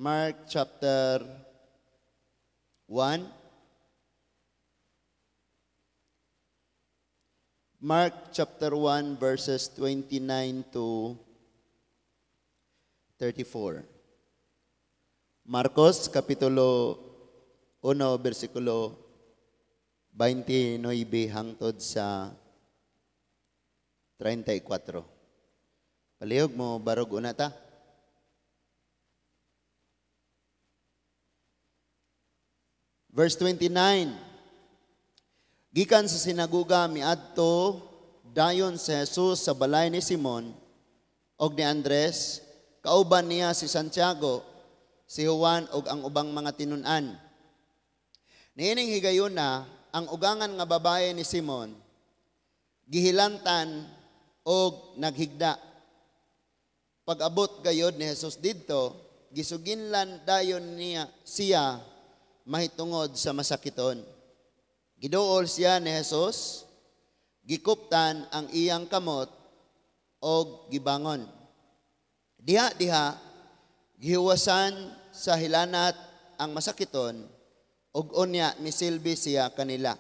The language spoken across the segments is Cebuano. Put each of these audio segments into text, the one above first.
Mark chapter 1. Mark chapter 1 verses 29 to 34. Marcos kapitulo 1 bersikulo 29 hangtod sa 34. Palihog mo barog una ta. Verse 29. Gikan sa sinaguga miadto dayon si Jesus sa balay ni Simon og ni Andres, kauban niya si Santiago, si Juan ug ang ubang mga tinun-an. Niining higayuna, ang ugangan nga babae ni Simon gihilantan og naghigda. Pag-abot gayod ni Jesus didto, gisuginlan dayon niya siya mahitungod sa masakiton. Giduol siya ni Jesus, gikuptan ang iyang kamot og gibangon. Diha-diha gihuwasan sa hilanat ang masakiton ug unya misilbi siya kanila.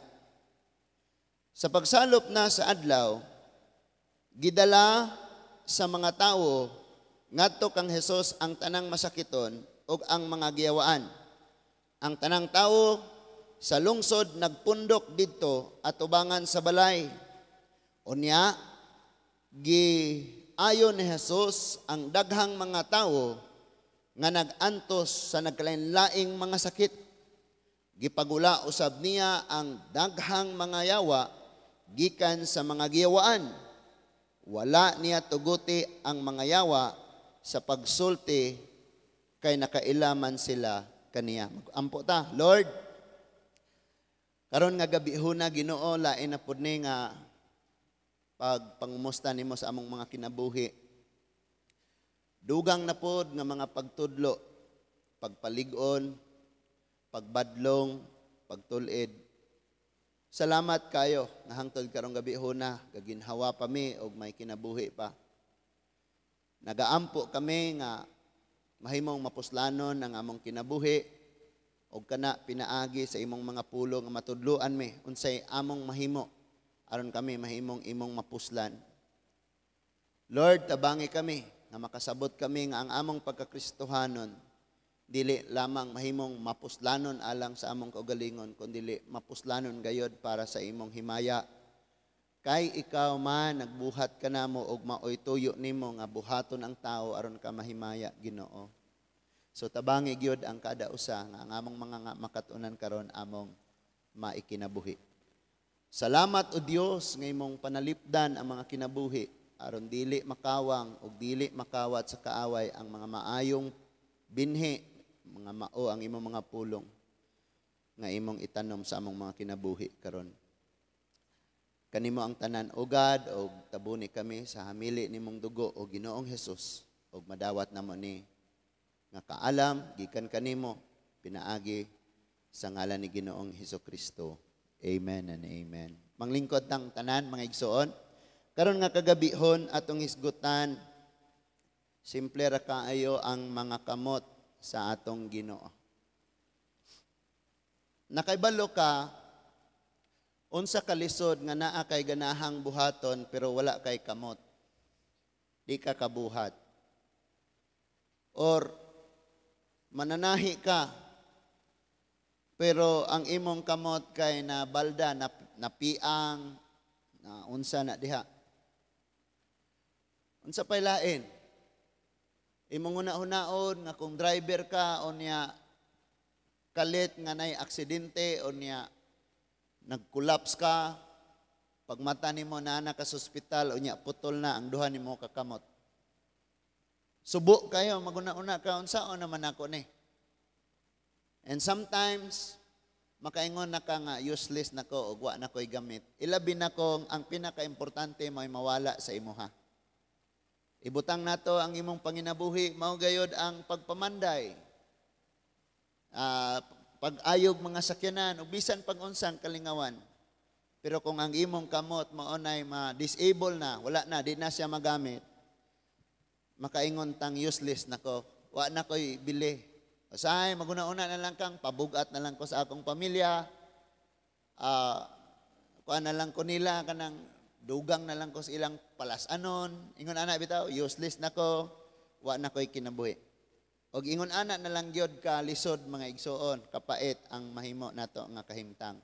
Sa pagsalop na sa adlaw, gidala sa mga tawo ngadto kang Jesus ang tanang masakiton ug ang mga giyawaan. Ang tanang tawo sa lungsod nagpundok didto atubangan sa balay. Unya giayon ni Jesus ang daghang mga tawo nga nag-antos sa nagkalain-laing mga sakit. Gipagula usab niya ang daghang mga yawa gikan sa mga giyawaan. Wala niya tuguti ang mga yawa sa pagsulti kay nakailaman sila kaniya. Ampo ta, Lord, karon nga gabihuna, Ginoo, lain na pud ni nga pagpangumusta nimo sa among mga kinabuhi. Dugang na pod nga mga pagtudlo, pagpalig-on, pagbadlong, pagtulid. Salamat kayo nga hangtod karong gabihuna, gaginhawa pa mi og may kinabuhi pa. Nagaampo kami nga mahimong mapuslanon ang among kinabuhi og kana pinaagi sa imong mga pulong nga matudloan mi unsay among mahimo aron kami mahimong imong mapuslan. Lord, tabangi kami nga makasabot kami nga ang among pagkakristohanon dili lamang mahimong mapuslanon alang sa among kaugalingon, kundi mapuslanon gayod para sa imong himaya. Kay ikaw man nagbuhat kanamo og maoy tuyo nimo nga buhaton ang tao aron ka mahimaya, Ginoo. So tabangi gyud ang kada usa nga ang among mga nga makat-unan karon among maikinabuhi. Salamat, o Dios, nga imong panalipdan ang mga kinabuhi aron dili makawang ug dili makawat sa kaaway ang mga maayong binhi, mga mao ang imong mga pulong nga imong itanom sa among mga kinabuhi karon. Kanimo ang tanan, o God, og tabuni kami sa hamili nimong dugo, o Ginoong Hesus, og madawat namo ni nga kaalam gikan kanimo pinaagi sa ngalan ni Ginoong Hesus Kristo. Amen and amen. Manglingkod tang tanan, mga igsoon. Karon nga kagabihon, atong hisgutan, simple ra kaayo ang mga kamot sa atong Ginoo. Nakaibalo ka unsa kalisod nga naa kay ganahang buhaton pero wala kay kamot? Di ka kabuhat. Or mananahi ka pero ang imong kamot kay na balda, na napiang, na unsa na diha. Unsa pay lain? Imong una-unaon nga kung driver ka o niya kalit nga nay aksidente o niya nag-collapse ka, pagmata nimo naa ka sa ospital o niya putol na ang duha nimo kakamot. Subo kayo, maguna-una ka, unsaon naman ako ni? And sometimes, makaingon na ka nga useless na ko og wa na ko'y gamit. Ilabi na kung ang pinaka-importante mo'y mawala sa imuha. Ibutang nato ang imong panginabuhi, mao gayod ang pagpamanday, pag-ayog mga sakyanan, ug bisan pag-unsang kalingawan. Pero kung ang imong kamot maunay ma-disable na, wala na, di na siya magamit, makaingon tang useless nako, wa na ko'y bili. Usahay maguna-una na lang kang pabugat na lang ko sa akong pamilya. Kuan na lang ko nila, kanang dugang na lang ko sa ilang palasanon. Ingon ana bitaw, useless na ko, wa na ko'y kinabuhi. Og ingon ana na lang gyud ka lisod, mga igsuon, kapait ang mahimo nato nga kahimtang.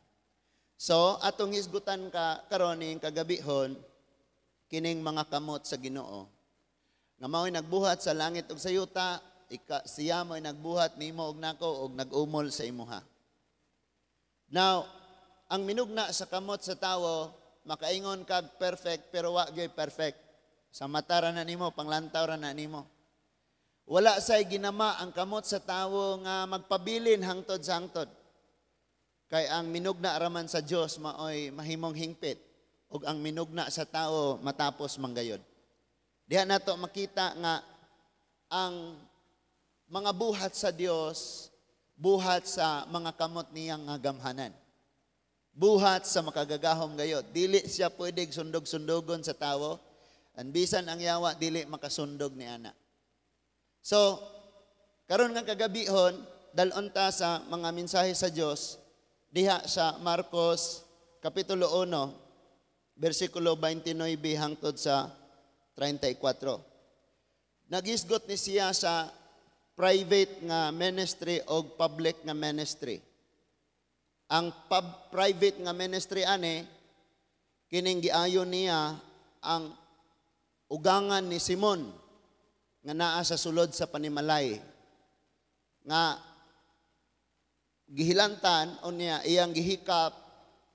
So, atong hisgutan ka karon ning kagabihon kining mga kamot sa Ginoo. Nga mao'y nagbuhat sa langit ug sa yuta, ika, siya mo'y nagbuhat nimo og nako og nag-umol sa imuha. Now, ang minugna sa kamot sa tawo, makaingon kag perfect, pero wa gyud perfect. Sa mata ra na nimo, panglantaw ra na nimo. Wala say ginama ang kamot sa tawo nga magpabilin hangtod sa hangtod. Kay ang minugna raman sa Dios maoy mahimong hingpit ug ang minugna sa tao matapos manggayod. Diha nato makita nga ang mga buhat sa Dios, buhat sa mga kamot niyang nga gamhanan. Buhat sa makagagahom gayod. Dili siya pwede sundog-sundogon sa tawo. An bisan ang yawa dili makasundog ni ana. So, karon nga kagabihon, dal-on ta sa mga mensahe sa Dios diha sa Marcos kapitulo 1 bersikulo 29 hangtod sa 34. Nagisgot ni siya sa private nga ministry o public nga ministry. Ang private nga ministry ane, kining giayon niya ang ugangan ni Simon nga naa sa sulod sa panimalay nga gihilantan o niya iyang gihikap,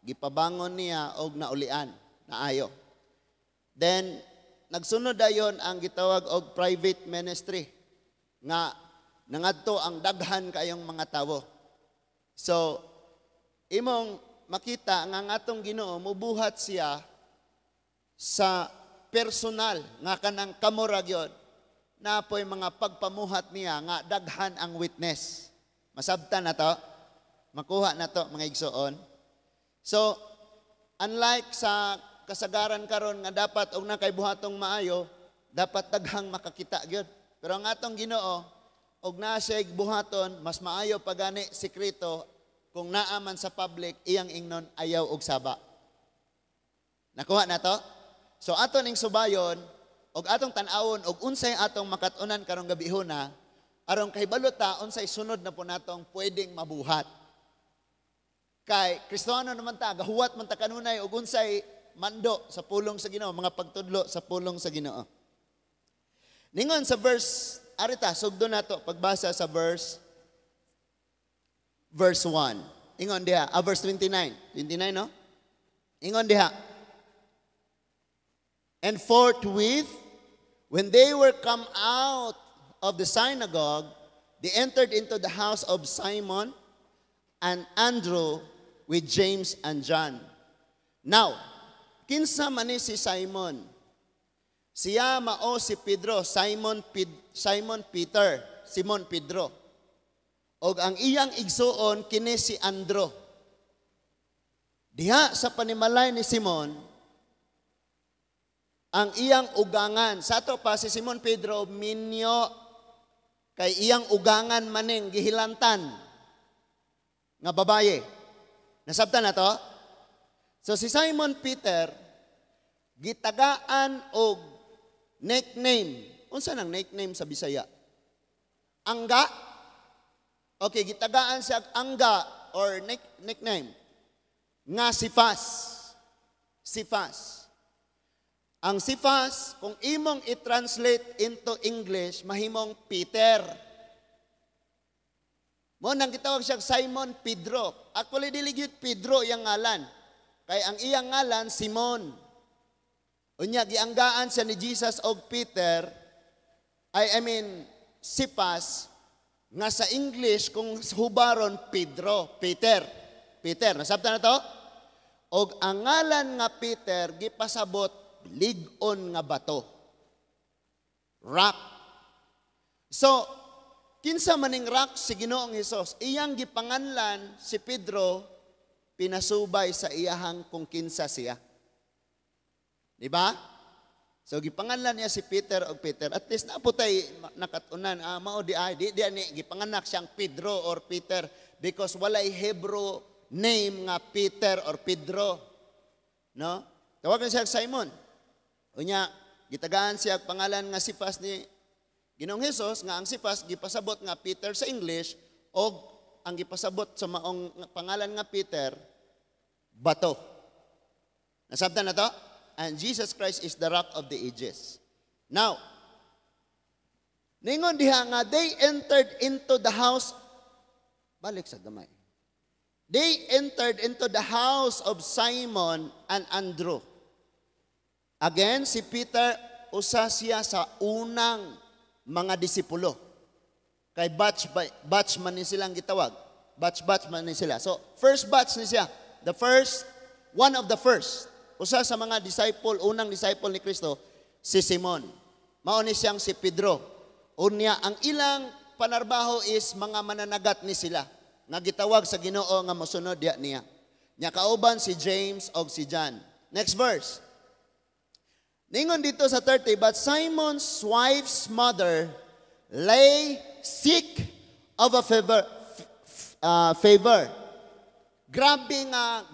gipabangon niya og naulian naayo. Then nagsunod dayon ang gitawag og private ministry nga nangadto ang daghan kayong mga tawo. So imong makita nga ang atong Ginoo mubuhat siya sa personal nga kanang kamo ra gyud, napoy mga pagpamuhat niya nga daghan ang witness. Masabtan na to? Makuha na to, mga igsoon? So, unlike sa kasagaran karon nga dapat og na kay buhatong maayo, dapat daghang makakita gyud. Pero ang atong Ginoo, og naa siya buhaton, mas maayo pa gani sekreto. Kung naa man sa public, iyang ingnon ayaw og saba. Nakuha na to? So ato ning subayon og atong tan-awon og unsay atong makat-unan karong gabihona aron kahibalo ta unsay sunod na po natong pwedeng mabuhat. Kay Kristiyano naman ta, gahuwat man ta kanunay og unsay mando sa pulong sa Ginoo, mga pagtudlo sa pulong sa Ginoo. Ningon sa verse, arita, sugdo nato pagbasa sa verse 1. Ingon diha, verse 29. 29, no? Ingon diha. "And forthwith, when they were come out of the synagogue, they entered into the house of Simon and Andrew with James and John." Now, kinsa man ni si Simon? Siya mao si Pedro, Simon Peter, Simon Pedro. Og ang iyang igsuon kini si Andrew. Diha sa panimalay ni Simon, ang iyang ugangan, sa ato pa si Simon Pedro minyo kay iyang ugangan maning gihilantan nga babaye. Nasabtan na to? So si Simon Peter gitagaan og nickname. Unsa nang nickname sa Bisaya? Angga? Okay, gitagaan siya og angga or nickname nga Sifas. Sifas. Ang Sifas, kung imong i-translate into English, mahimong Peter. Mo nang gitawag siya Simon Pedro. Actually, dili gyud Pedro iyang ngalan. Kay ang iyang ngalan Simon. Unya gianggaan siya ni Jesus og Peter, I mean Sifas, nga sa English kung hubaron Pedro, Peter. Peter, nasabtan na to? Og ang ngalan nga Peter gipasabot lig-on nga bato. Rock. So, kinsa maning rock si Ginoong Hesus? Iyang gipanganlan si Pedro pinasubay sa iyahang kung kinsa siya. Di ba? So gipanganlan niya si Peter og Peter. At least naa po tay nakatunan, mao di ay di di ani gipanganak siyang Pedro or Peter because walay Hebrew name nga Peter or Pedro. No? Tawagan siya Simon. Unya gitagaan siya pangalan nga Cephas ni Ginoong Hesus, nga ang Cephas gipasabot nga Peter sa English, og ang gipasabot sa maong pangalan nga Peter, bato. Nasabtan na to? And Jesus Christ is the Rock of the Ages. Now, ningon diha nga they entered into the house, balik sa gamay. They entered into the house of Simon and Andrew. Again, si Peter, usa siya sa unang mga disipulo. Kay batch by batch man ni silang gitawag. Batch batch man ni sila. So, first batch ni siya. The first, one of the first. Usa sa mga disciple, unang disciple ni Kristo, si Simon. Mao ni siyang si Pedro. Unya, ang ilang panarbaho is mga mananagat ni sila nga gitawag sa Ginoo nga mosunod diya niya. Nya kauban si James og si John. Next verse. Ningon dito sa 30, "But Simon's wife's mother lay sick of a fever." Grabe nga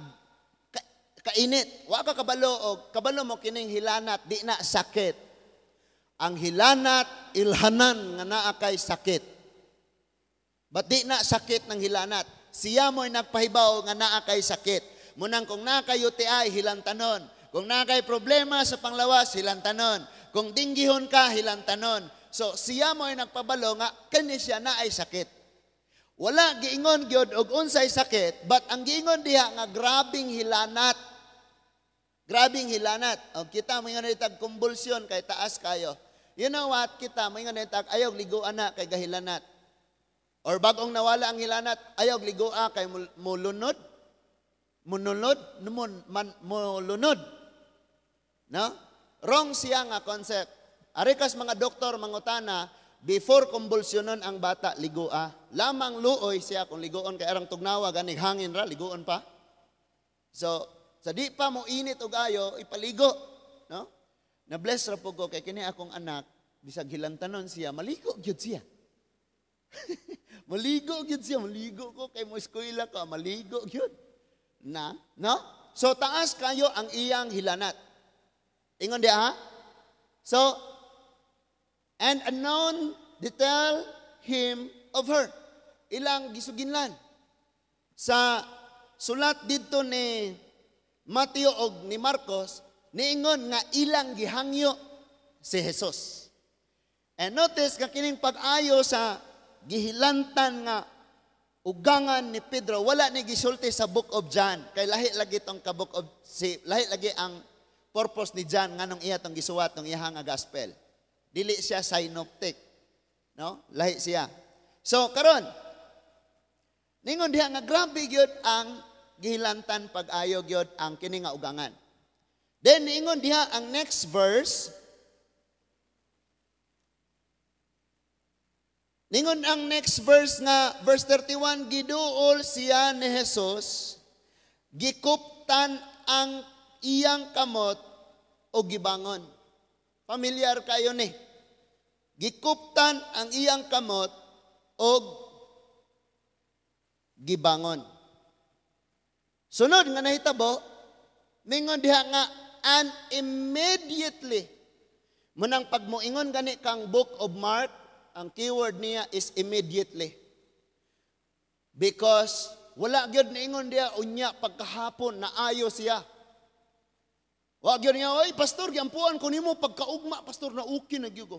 kainit. Wa ka kabalo og kabalo mo kining hilanat, di na sakit. Ang hilanat, ilhanan nga naa kay sakit. But di na sakit ng hilanat. Siya mo'y nagpahibaw nga naa kay sakit. Munang kung naa kay UTI, hilantanon. Kung naa kay problema sa panglawas, hilantanon. Kung dinggihon ka, hilantanon. So siya mo'y nagpabalo nga kani siya na ay sakit. Wala giingon gyud og unsay sakit, but ang giingon diha nga grabing hilanat. Grabing hilanat. Og kita moingon tag convulsion kay taas kayo. You know what? Kita moingon tag ayaw liguan na kay gahilanat. Or bagong nawala ang hilanat, ayaw ligua kay mulunod. Mununod, numun, man, mulunod. No? Wrong siya nga concept. Arikas mga doktor mangutana, before convulsionon ang bata, ligua. Lamang luoy siya kung ligoon kay arang tugnawa, ganig hangin ra, ligoon pa. So, sa di pa mo init og ayo, ipaligo. No? Na-bless ra po ko kay kini akong anak, bisag hilantanon siya, maligo gyud siya. Maligo gyud siya, maligo ko kay mo eskwela ka, maligo gyud. Na, no? So taas kayo ang iyang hilanat. Ingon di ha? So, and anon they tell him of her. Ilang gisuginlan. Sa sulat dito ni Mateo og ni Marcos, niingon nga ilang gihangyo si Jesus. And notice ka kining pag-ayo sa gihilantan nga ugangan ni Pedro, wala ni gisulti sa Book of John. Kay lahi lagi tong ka book of si lahi lagi ang purpose ni John nganong iya tong gisuwat tong iya nga gospel. Dili siya synoptic. No? Lahi siya. So karon ningon diha nga grabe gyud ang gihilantan pag-ayo gyud ang kini nga ugangan. Then niingon diha ang next verse. Ningon ang next verse nga verse 31, giduol siya ni Jesus, gikuptan ang iyang kamot o gibangon. Familiar kayo ni. Gikuptan ang iyang kamot o gibangon. Sunod nga nahitabo, ningon diha nga and immediately. Munang pagmuingon gani kang Book of Mark, ang keyword niya is immediately. Because wala gyud niingon diha unya pagkahapon naayo siya. Wa gyud niya, "Oy pastor, giampuan ko nimo pagkaugma pastor na okay na gyud ko."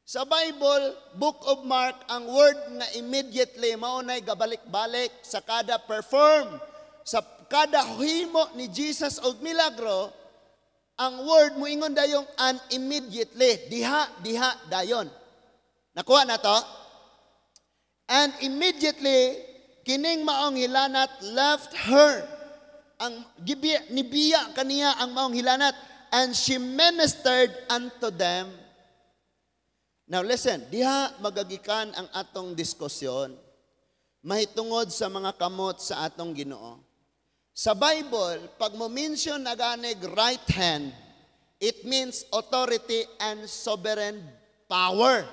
Sa Bible, Book of Mark, ang word nga immediately mao nay gabalik-balik sa kada perform, sa kada himo ni Jesus og milagro, ang word moingon dayong and immediately, diha diha dayon. Nakuha na to? And immediately, kining maong hilanat left her. Ang gibiya, nibiya kaniya ang maong hilanat. And she ministered unto them. Now listen, diha magagikan ang atong diskusyon mahitungod sa mga kamot sa atong Ginoo. Sa Bible, pag mo mention na ganig right hand, It means authority and sovereign power.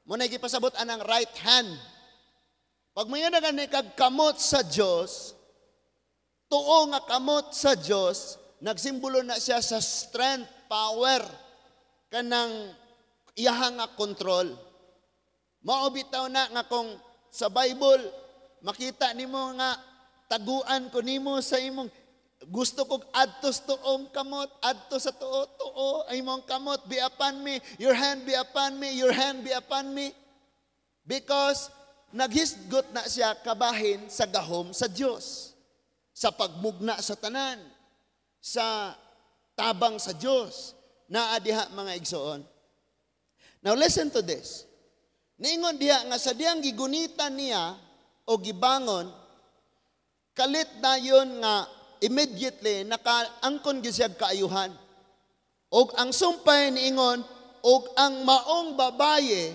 Mao na gipasabot anang right hand. Pag may na gani kag kamot sa Dios, tuo nga kamot sa Dios, nagsimbolo na siya sa strength, power, kanang iyaha nga control. Mao bitaw na nga kung sa Bible makita nimo nga taguan ko nimo sa imong gusto kog adto sa tuong kamot, adto sa tuo, tuo, ay imong kamot be upon me, your hand be upon me, your hand be upon me. Because naghisgot na siya kabahin sa gahom sa Dios, sa pagmugna sa tanan, sa tabang sa Dios. Naa diha, mga igsoon. Now listen to this. Niingon diha nga sa diyang gigunitan niya o gibangon, kalit na yun nga immediately nakaangkon gyud siya kaayuhan. Og ang sumpay niingon, og ang maong babaye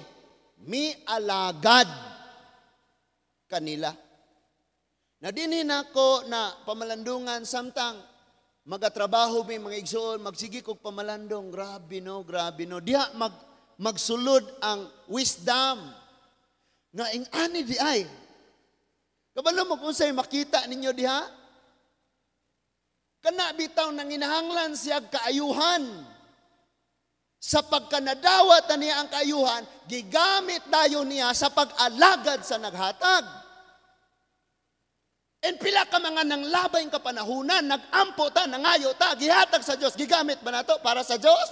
mi alagad kanila. Na dinhi nako na pamalandungan samtang magatrabaho mi, mga igsoon, magsige kog pamalandong, grabe no, grabe no. Diha magsulod ang wisdom nga ing ani di ay. Kabalo mo kung sa'y makita ninyo diha? Kana bitaw nang inahanglan siya kaayuhan. Sa pagkanadawat na niya ang kaayuhan, gigamit dayon niya sa pag-alagad sa naghatag. And pila ka mga nang labay kapanahunan, nag-ampo ta, nangayo ta, gihatag sa Dios, gigamit ba nato para sa Dios?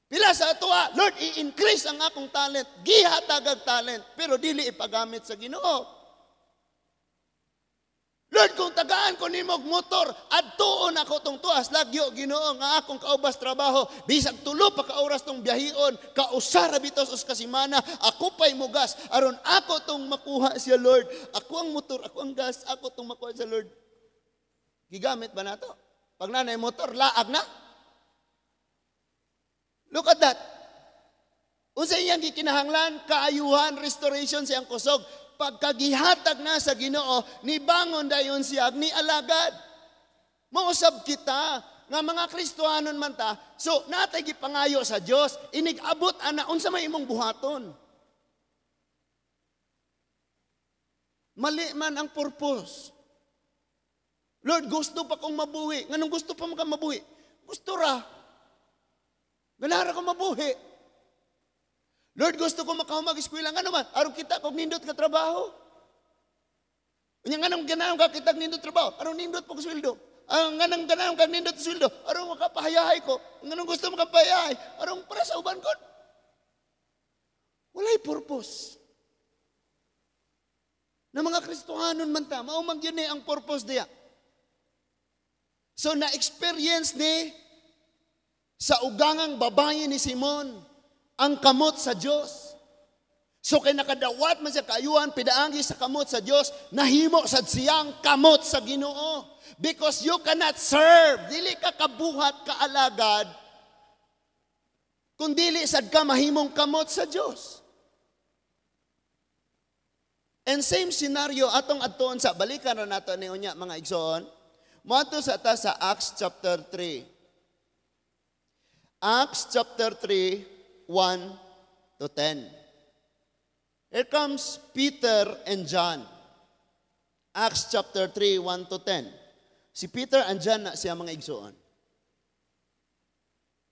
Pila sa atoa, "Lord, i-increase ang akong talent," gihatag ang talent, pero dili ipagamit sa Ginoo. "Lord, kung tagaan ko nimo og motor, adtuon ako tong tuas lagyo, Ginoo, nga akong kaubas trabaho, bisag 3 pa ka oras tong biyahion, kausara bitos us ka semana, ako pa'y mugas aron ako tong makuha siya, Lord. Ako ang motor, ako ang gas, ako tong makuha siya, Lord." Gigamit ba nato? Pag nanay motor, laag na. Look at that. Unsa iyang gikinahanglan? Kaayuhan, restoration siyang kusog. Pagkagihatag na sa Ginoo, nibangon dayon siya ni alagad. Mausab kita nga mga Kristohanon man ta, so natay gipangayo sa Dios, inig-abot ana, unsa may imong buhaton? Mali man ang purpose. "Lord, gusto pa kong mabuhi." Nganong gusto pa mo ka mabuhi? Gusto ra. Ganara ko mabuhi. "Lord, gusto ko makahumag eskwela." Ngano man? Aron kita kog nindot ka trabaho. Unya nganong ganahan ka kitag nindot trabaho? Aron nindot pag sweldo. Ang nganong ganahan ka nindot sweldo? Aron makapahayahay ko. Nganong gusto makapahayahay? Aron para sa uban ko. Walay purpose. Na mga Kristohanon man ta, mao man gyud ni ang purpose diya. So na-experience ni sa ugangang babae ni Simon ang kamot sa Dios. So kay nakadawat man siya kaayuhan pidaangi sa kamot sa Dios, nahimo sad siyang kamot sa Ginoo. Because you cannot serve, dili ka kabuhat kaalagad kung dili sad ka mahimong kamot sa Dios. And same scenario atong adtuon sa balikan ra nato ni unya, mga igsoon. Moadto sa ta sa Acts chapter 3. Acts chapter 3, 1 to 10. Here comes Peter and John. Acts chapter 3, 1 to 10. Si Peter and John na siya, mga igsoon.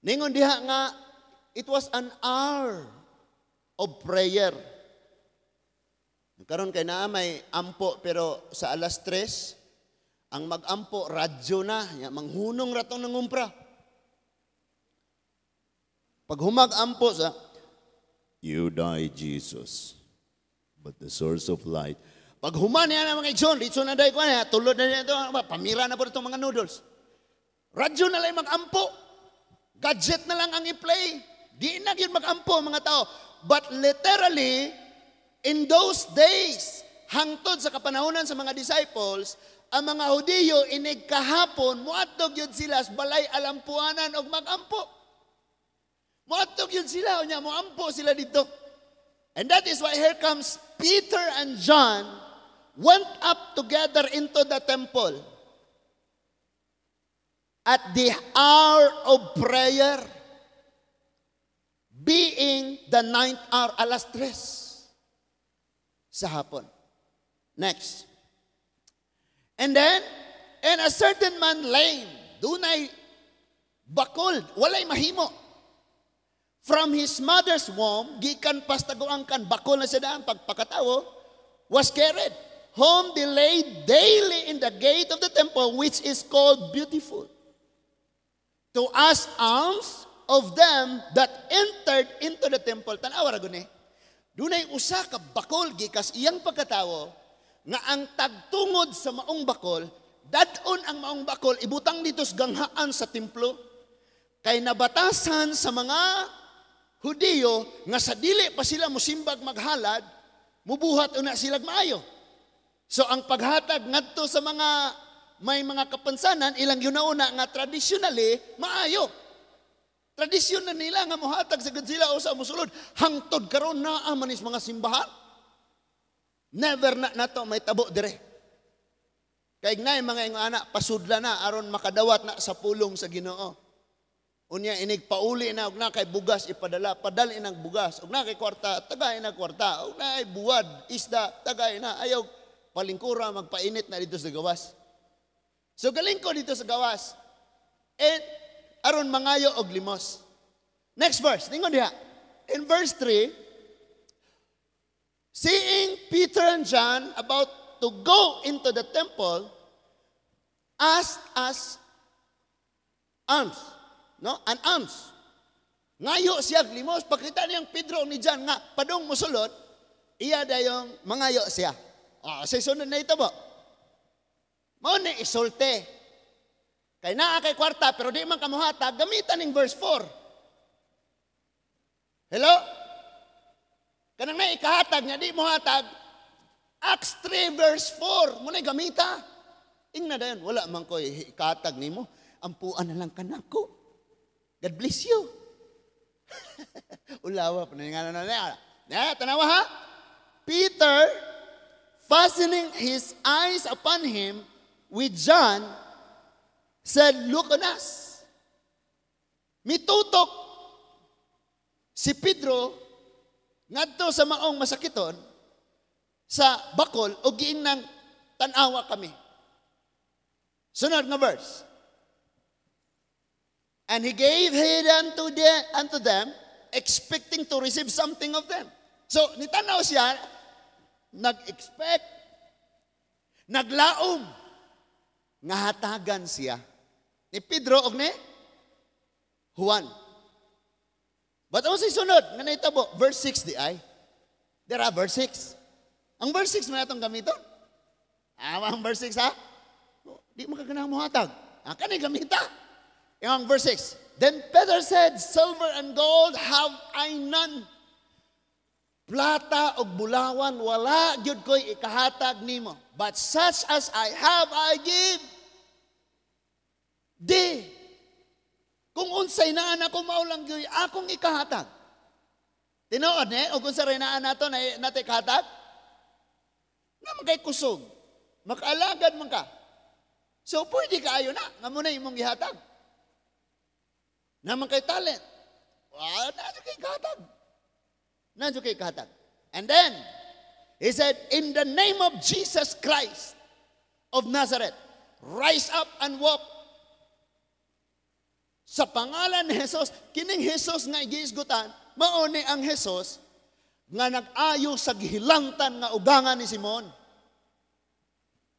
Ningon diha nga, it was an hour of prayer. Karon kay naa may ampo pero sa alas 3, ang mag-ampo radyo na, ya, manghunong ra tong nangumpra. Pag humag-ampo sa "You die, Jesus, but the source of light." Pag human niya na, mga igsoon, litso na dahil ko na, tulod na niya ito, pamira na po itong mga noodles. Radyo na lang mag-ampo. Gadget na lang ang i-play. Di na yun mag-ampo mga tao. But literally, in those days, hangtod sa kapanahonan sa mga disciples, ang mga Hudiyo inig kahapon, muadtog yun sila sa balay alampuanan og mag-ampo. Muadtog yun sila, unya muampo sila dito. And that is why here comes Peter and John went up together into the temple. At the hour of prayer, being the ninth hour, 3:00 sa hapon. Next. And then, and a certain man lame, dunay bakol, walay mahimo. From his mother's womb, gikan pas taguangkan, bakol na siya daan, pagpakatawo, was carried, whom they laid daily in the gate of the temple, which is called Beautiful, to ask alms of them that entered into the temple. Tanawa ra guni. Dunay usa ka bakol gikas iyang pagkatawo nga ang tagtungod sa maong bakol, dadon ang maong bakol ibutang dito sa ganghaan sa templo kay nabatasan sa mga Hudiyo nga sa dili pa sila mosimbag maghalad, mubuhat una sila maayo. So ang paghatag ngadto sa mga may mga kapansanan, ilang yuna-una nga traditionally maayo. Tradisyon na nila nga mohatag sa sila o sa musulod. Hangtod karon naa man is mga simbahan. Never na nato may tabo dire. Kay gnay mga ingon ana, pasudla na aron makadawat na sa pulong sa Ginoo. Unya inig pauli na og na kay bugas ipadala, padali nang bugas. Og na kay kwarta, tagay na kwarta. Og na ay buwad, isda, tagay na. Ayaw palingkura magpainit na dito sa gawas. So galing ko dito sa gawas. And aron mangayo og limos. Next verse, ningon diha. In verse 3, seeing Peter and John about to go into the temple, asked us alms. No? An alms. Ngayo siya limos. Pakita niyang Pedro ni John nga padung mosulod, iya dayong mangayo siya. Ah, sa sunod na ito ba? Mao ni isulte. Kay naa kay kwarta pero di man kamuhatag, gamitan ning verse 4. Hello? Kanang na ikahatag nga di mo hatag, Acts 3 verse 4, mo na gamita. Ingna dayon, wala man ko ikahatag nimo, ampuan na lang kanako. God bless you. Ulawa pa na nga na na. Na, tanawa ha? Peter, fastening his eyes upon him with John, said, "Look on us." Mitutok si Pedro ngadto sa maong masakiton sa bakol o giingnang tan-awa kami. Sunod nga verse. And he gave heed unto them, expecting to receive something of them. So, nitanaw siya, nag-expect, naglaom, nga hatagan siya. Ni Pedro og ni Juan. But ang sunod, nga naitabo, verse 6 di ay. Dira, verse 6. Ang verse 6 man atong gamiton. Ah, ang verse 6 ha? Di mo kaganang mohatag. Ah, kani gamita. Yung verse 6. Then Peter said, "Silver and gold have I none." Plata og bulawan, wala gyud ko'y ikahatag nimo. But such as I have, I give thee. Kung unsay naa nako mao lang gyud akong ikahatag. Tinuod ne, og unsa ray naa nato na nato ikahatag? Nga man kay kusog. Makaalagad man ka. So pwede kaayo na nga mo na imong gihatag. Naman kay talent. Wa na kay kahatag. Nandiyo kay kahatag. And then, he said, "In the name of Jesus Christ of Nazareth, rise up and walk." Sa pangalan ni Jesus, kining Jesus nga giisgutan, mao ni ang Jesus nga nag-ayo sa gihilantan nga ugangan ni Simon.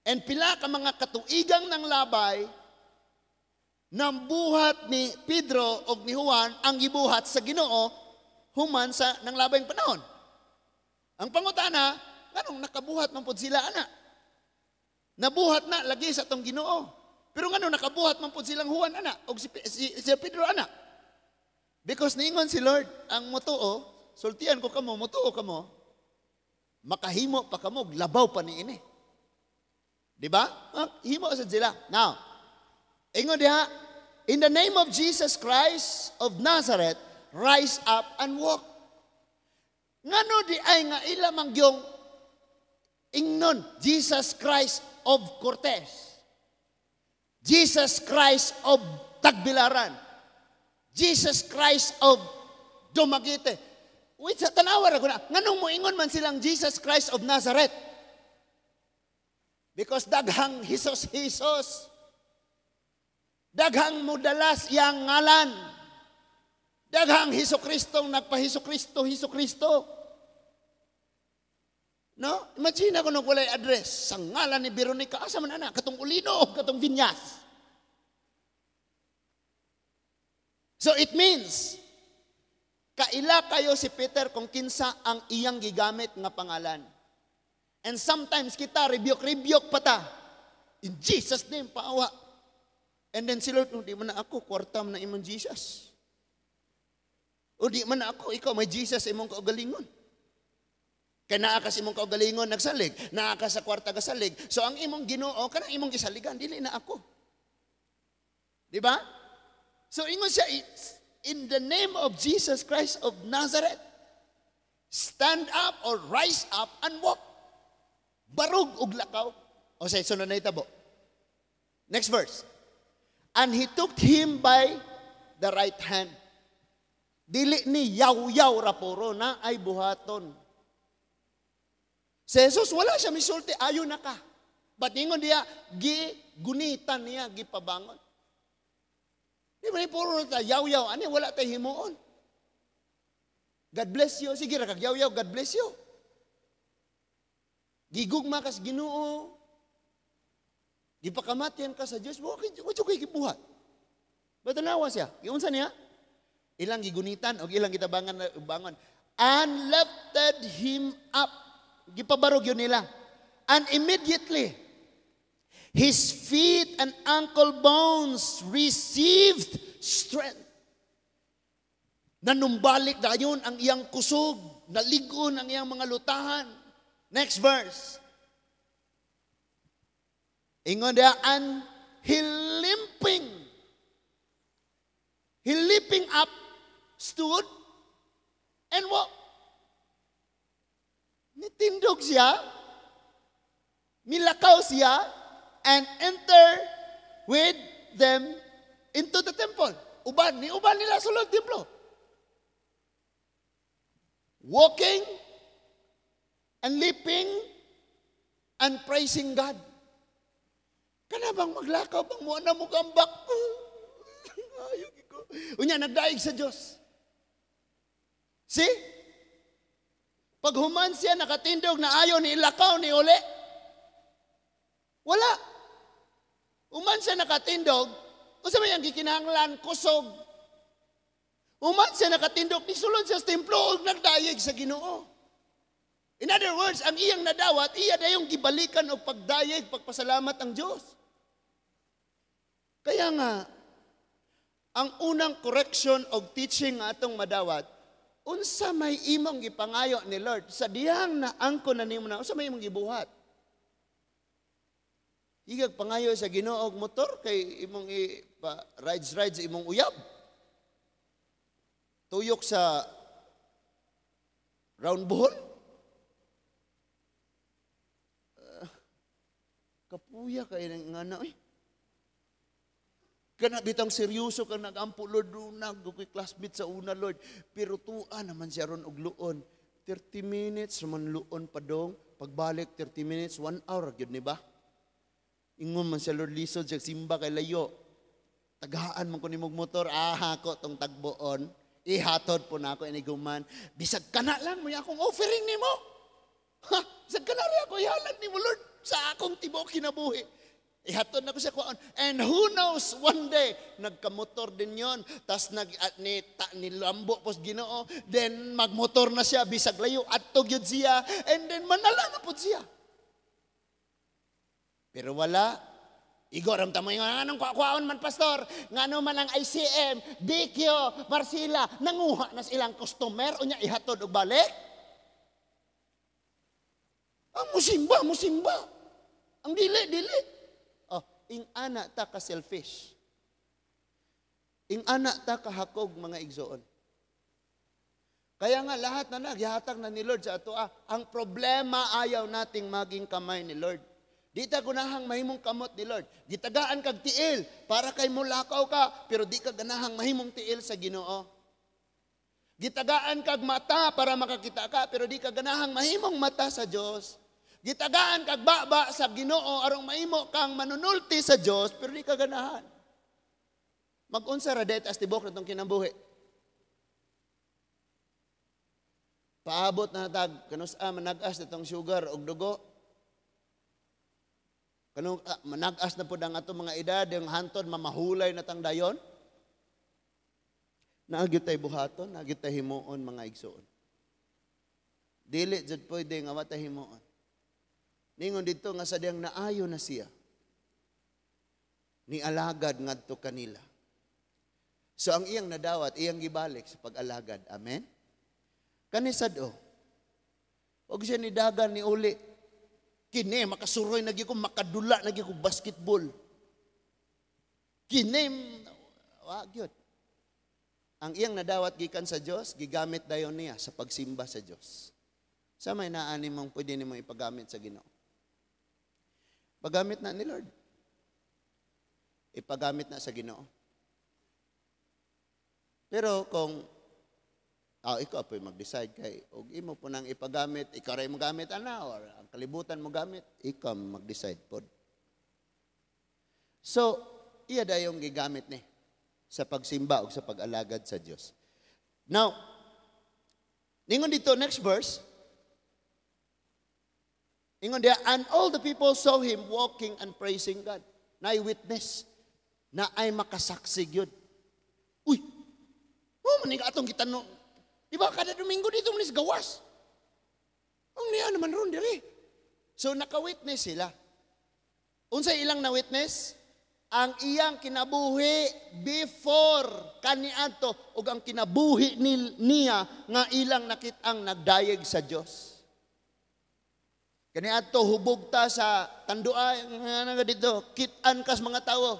And pila ka mga katuigang ng labay, nambuhat ni Pedro og ni Juan ang gibuhat sa Ginoo human sa nang labayng panahon. Ang pangutana, nganong nakabuhat man pud sila ana? Nabuhat na lagi sa atong Ginoo. Pero nganong nakabuhat man pud silang Juan ana og si Pedro ana? Because niingon si Lord, ang motuo, sultian ko kamo, motuo kamo, makahimo pa kamo, labaw pa niini. Di ba? Himo sa sila. Now, ingon diha, "In the name of Jesus Christ of Nazareth, rise up and walk." Ngano di ay nga ila mangyong ingnon, Jesus Christ of Cortez? Jesus Christ of Tagbilaran. Jesus Christ of Dumaguete. Wait, sa tanawa ra ko na. Nganong moingon man silang Jesus Christ of Nazareth? Because daghang Jesus Jesus. Daghang mudalas iyang ngalan. Daghang Hesus Kristo nagpa-Hesus Kristo, Hesus Kristo. No? Imagine ako nung walay address. Sa ngalan ni Veronica, asa man ana? Katong Ulino, katong Vinyas. So it means, kaila kayo si Peter kung kinsa ang iyang gigamit nga pangalan. And sometimes kita, rebuke-rebuke pa ta. In Jesus' name, paawa. And then si Lord, di man na ako, kwarta man na imong Jesus. O di man na ako, ikaw may Jesus imong kaugalingon. Kay naa ka sa imong kaugalingon nagsalig, naa ka sa kwarta gasalig. So ang imong Ginoo kanang imong gisaligan, dili na ako. Di ba? So ingon siya, in the name of Jesus Christ of Nazareth, stand up or rise up and walk. Barog og lakaw. O say sunod na itabo. Next verse. And he took him by the right hand. Dili ni yaw-yaw raporo na ay buhaton. Si Jesus, wala siya misulti, ayo na ka. But ingon diya, gigunitan niya, gipabangon. Di ba ni puro ta yaw-yaw, ani wala tay himuon. God bless you. Sige ra kag yaw-yaw, God bless you. Gigugma kas Ginoo. Gipakamatian ka sa Dios, wa kay gibuhat. Batanawa siya. Giunsa niya? Ilang gigunitan og ilang gitabangan bangon. And lifted him up. Gipabarog yun nila. And immediately, his feet and ankle bones received strength. Nanumbalik dayon ang iyang kusog, naligon ang iyang mga lutahan. Next verse. Ingon diya, and he limping. He leaping up, stood, and walked. Nitindog siya, nilakaw siya, and enter with them into the temple. Uban, ni uban nila sulod templo. Walking and leaping and praising God. Kana bang maglakaw bang mo na mo kambak? Ayaw ko. Unya nagdaig sa Dios. See? Paghuman siya nakatindog na ayo ni ilakaw ni uli. Wala. Human siya nakatindog, unsa may ang gikinahanglan kusog. Human siya nakatindog, nisulod siya sa templo ug nagdayeg sa Ginoo. In other words, ang iyang nadawat, iya dayong gibalikan og pagdayeg, pagpasalamat ang Dios. Kaya nga, ang unang correction og teaching nga atong madawat, unsa may imong gipangayo ni Lord sa dihang naangko na nimo na, unsa may imong gibuhat? Higag pangayo sa Ginoo og motor kay imong i pa, rides rides imong uyab. Tuyok sa round buhol. Kapuya kay nang ngana oy. Kana bitang seryoso kang nagampo, Lord, unag ko'y classmate sa una, Lord. Pero tua naman siya ron og luon. 30 minutes man luon pa dong. Pagbalik 30 minutes, 1 hour gyud ni ba? Ingon man siya, Lord, lisod siya simba kay layo. Tagaan man ko nimog motor, aha ko tong tagboon. Ihatod po na ako iniguman. Bisag kana lang mo akong offering nimo. Ha, bisag kana rin ako ihalad nimo, Lord, sa akong tibuok kinabuhi. Ihatod na ko siya kuan. And who knows, one day, nagkamotor din yon. Tas nag, at ni, ta, nilambo pos Ginoo. Then magmotor na siya, bisag layo, adto gyud siya. And then manala na pud siya. Pero wala. Igor, ang tamo yung anong kuwaon man, pastor? Ngano man ang ICM, BQ, Marcela, nanguha na silang customer, unya ihatod og balik? Ang musimba, musimba. Ang dili, dili. Oh, ing ana ta ka selfish. Ing ana ta ka hakog, mga igsoon. Kaya nga lahat na naghihatag na ni Lord sa ato. Ang problema, ayaw nating maging kamay ni Lord. Di ta gunahang mahimong kamot ni Lord. Gitagaan kag tiil para kay mulakaw ka, pero di ka ganahang mahimong tiil sa Ginoo. Gitagaan kag mata para makakita ka, pero di ka ganahang mahimong mata sa Dios. Gitagaan kag baba sa Ginoo aron mahimo kang manunulti sa Dios, pero di ka ganahan. Mag-unsa ra det as tibok na tong kinabuhi. Paabot na tag kanus-a manag-as na tong sugar og dugo. Kanu manag-as na pud ang atong mga edad, yung hantod mamahulay na tang dayon. Naa gyud tay buhaton, naa gyud tay himuon, mga igsoon. Dili jud pwede nga wa tay himuon. Ningon didto nga sa diyang naayo na siya, nialagad ngadto kanila. So ang iyang nadawat, iyang gibalik sa pag-alagad. Amen? Kani sad o. Og siya nidagan ni uli. Kini makasuroy na gyud ko, makadula na gyud ko basketball. Kini wa gyud. Ang iyang nadawat gikan sa Dios, gigamit dayon niya sa pagsimba sa Dios. Sa may naani mong pwede nimo ipagamit sa Ginoo. Pagamit na ni Lord. Ipagamit na sa Ginoo. Pero kung ikaw po'y mag-decide kay og imo po nang ipagamit, ikaw ray mo gamit ana or ang kalibutan mo gamit, ikaw mag-decide pod. So, iya dayong gigamit ni sa pagsimba og sa pag-alagad sa Dios. Now, ningon dito next verse. Ingon diya, and all the people saw him walking and praising God. Naay witness na ay makasaksi gyud. Uy, oh, manig atong kita no. Di ba kada Domingo dito man is gawas? Ang niya naman ron diri. So naka-witness sila. Unsay ilang na-witness? Ang iyang kinabuhi before kaniadto ug ang kinabuhi niya nga ilang nakit-ang nagdayeg sa Dios. Kaniadto hubog ta sa Tanduay nga nga dito, kit-an kas mga tawo.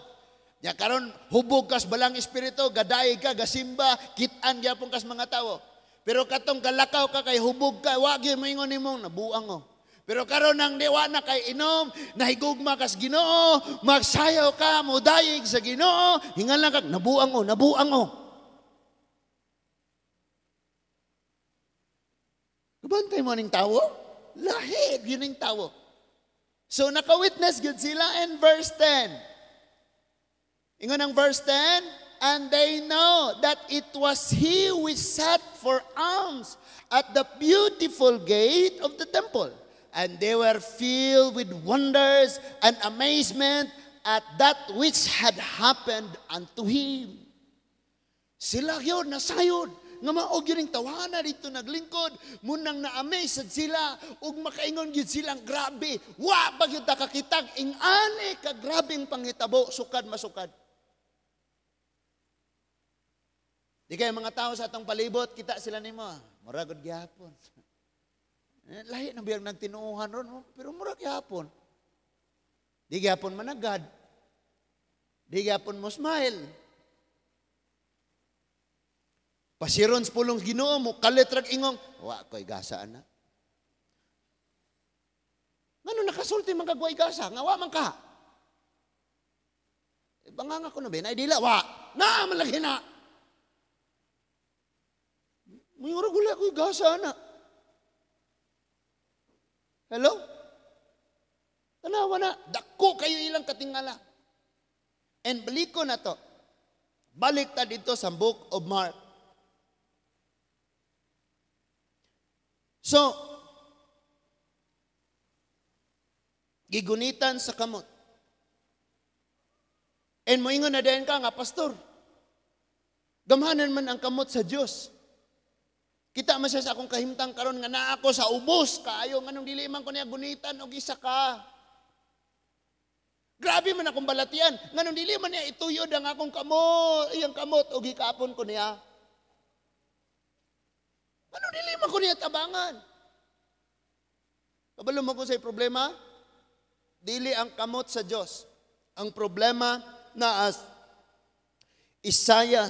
Ya karon hubog kas balang espiritu, gadayeg ka, gasimba, kit-an gyapon kas mga tawo. Pero katong kalakaw ka kay hubog ka, wa gyud moingon nimong nabuang oh. Pero karon nang diwa na kay inom, nahigugma kas Ginoo, magsayaw ka, modayeg sa Ginoo, hingal lang kag nabuang oh, nabuang oh. Kabantay mo ning tawo? Lahi gyud ning tawo. So naka-witness gyud sila in verse 10. Ingon ang verse 10, and they know that it was he which sat for alms at the beautiful gate of the temple. And they were filled with wonders and amazement at that which had happened unto him. Sila yun, nasayod. Nga maog yun ang tawana dito naglingkod. Munang na-amaze sad sila. Ug makaingon yun silang grabe. Wa ba yun kakitag ing-ani ka grabeng panghitabo, sukad masukad. Di kayo mga tao sa atong palibot, kita sila nimo. Murag gud gihapon. Lahi na biyang nagtinuohan ron, pero murag gihapon. Di gihapon managad. Di gihapon mo smile. Pasiron sa pulong Ginoo mo, kalit rag ingong, wa ko'y gasa ana. Ngano nakasulti man kag way gasa, nga wa man ka. E, banganga ko na ba, dila, wa, naa man lagi na. Mayura gula ko'y gasa ana. Hello? Tanawa na, dako kayo ilang katingala. And baliko na to. Balik ta dito sa Book of Mark. So, gigunitan sa kamot. And moingon na din ka nga, pastor, gamhanan man ang kamot sa Dios. Kita man siya sa akong kahimtang karon nga naa ako sa ubos kaayo nganong dili man ko niya gunitan og isa ka. Grabe man akong balatian nganong dili man niya ituyod ang akong kamot, iyang kamot og gikapon ko niya. Nganong dili man ko niya tabangan? Kabalo mo kung sa'y problema? Dili ang kamot sa Dios. Ang problema na as Isaiah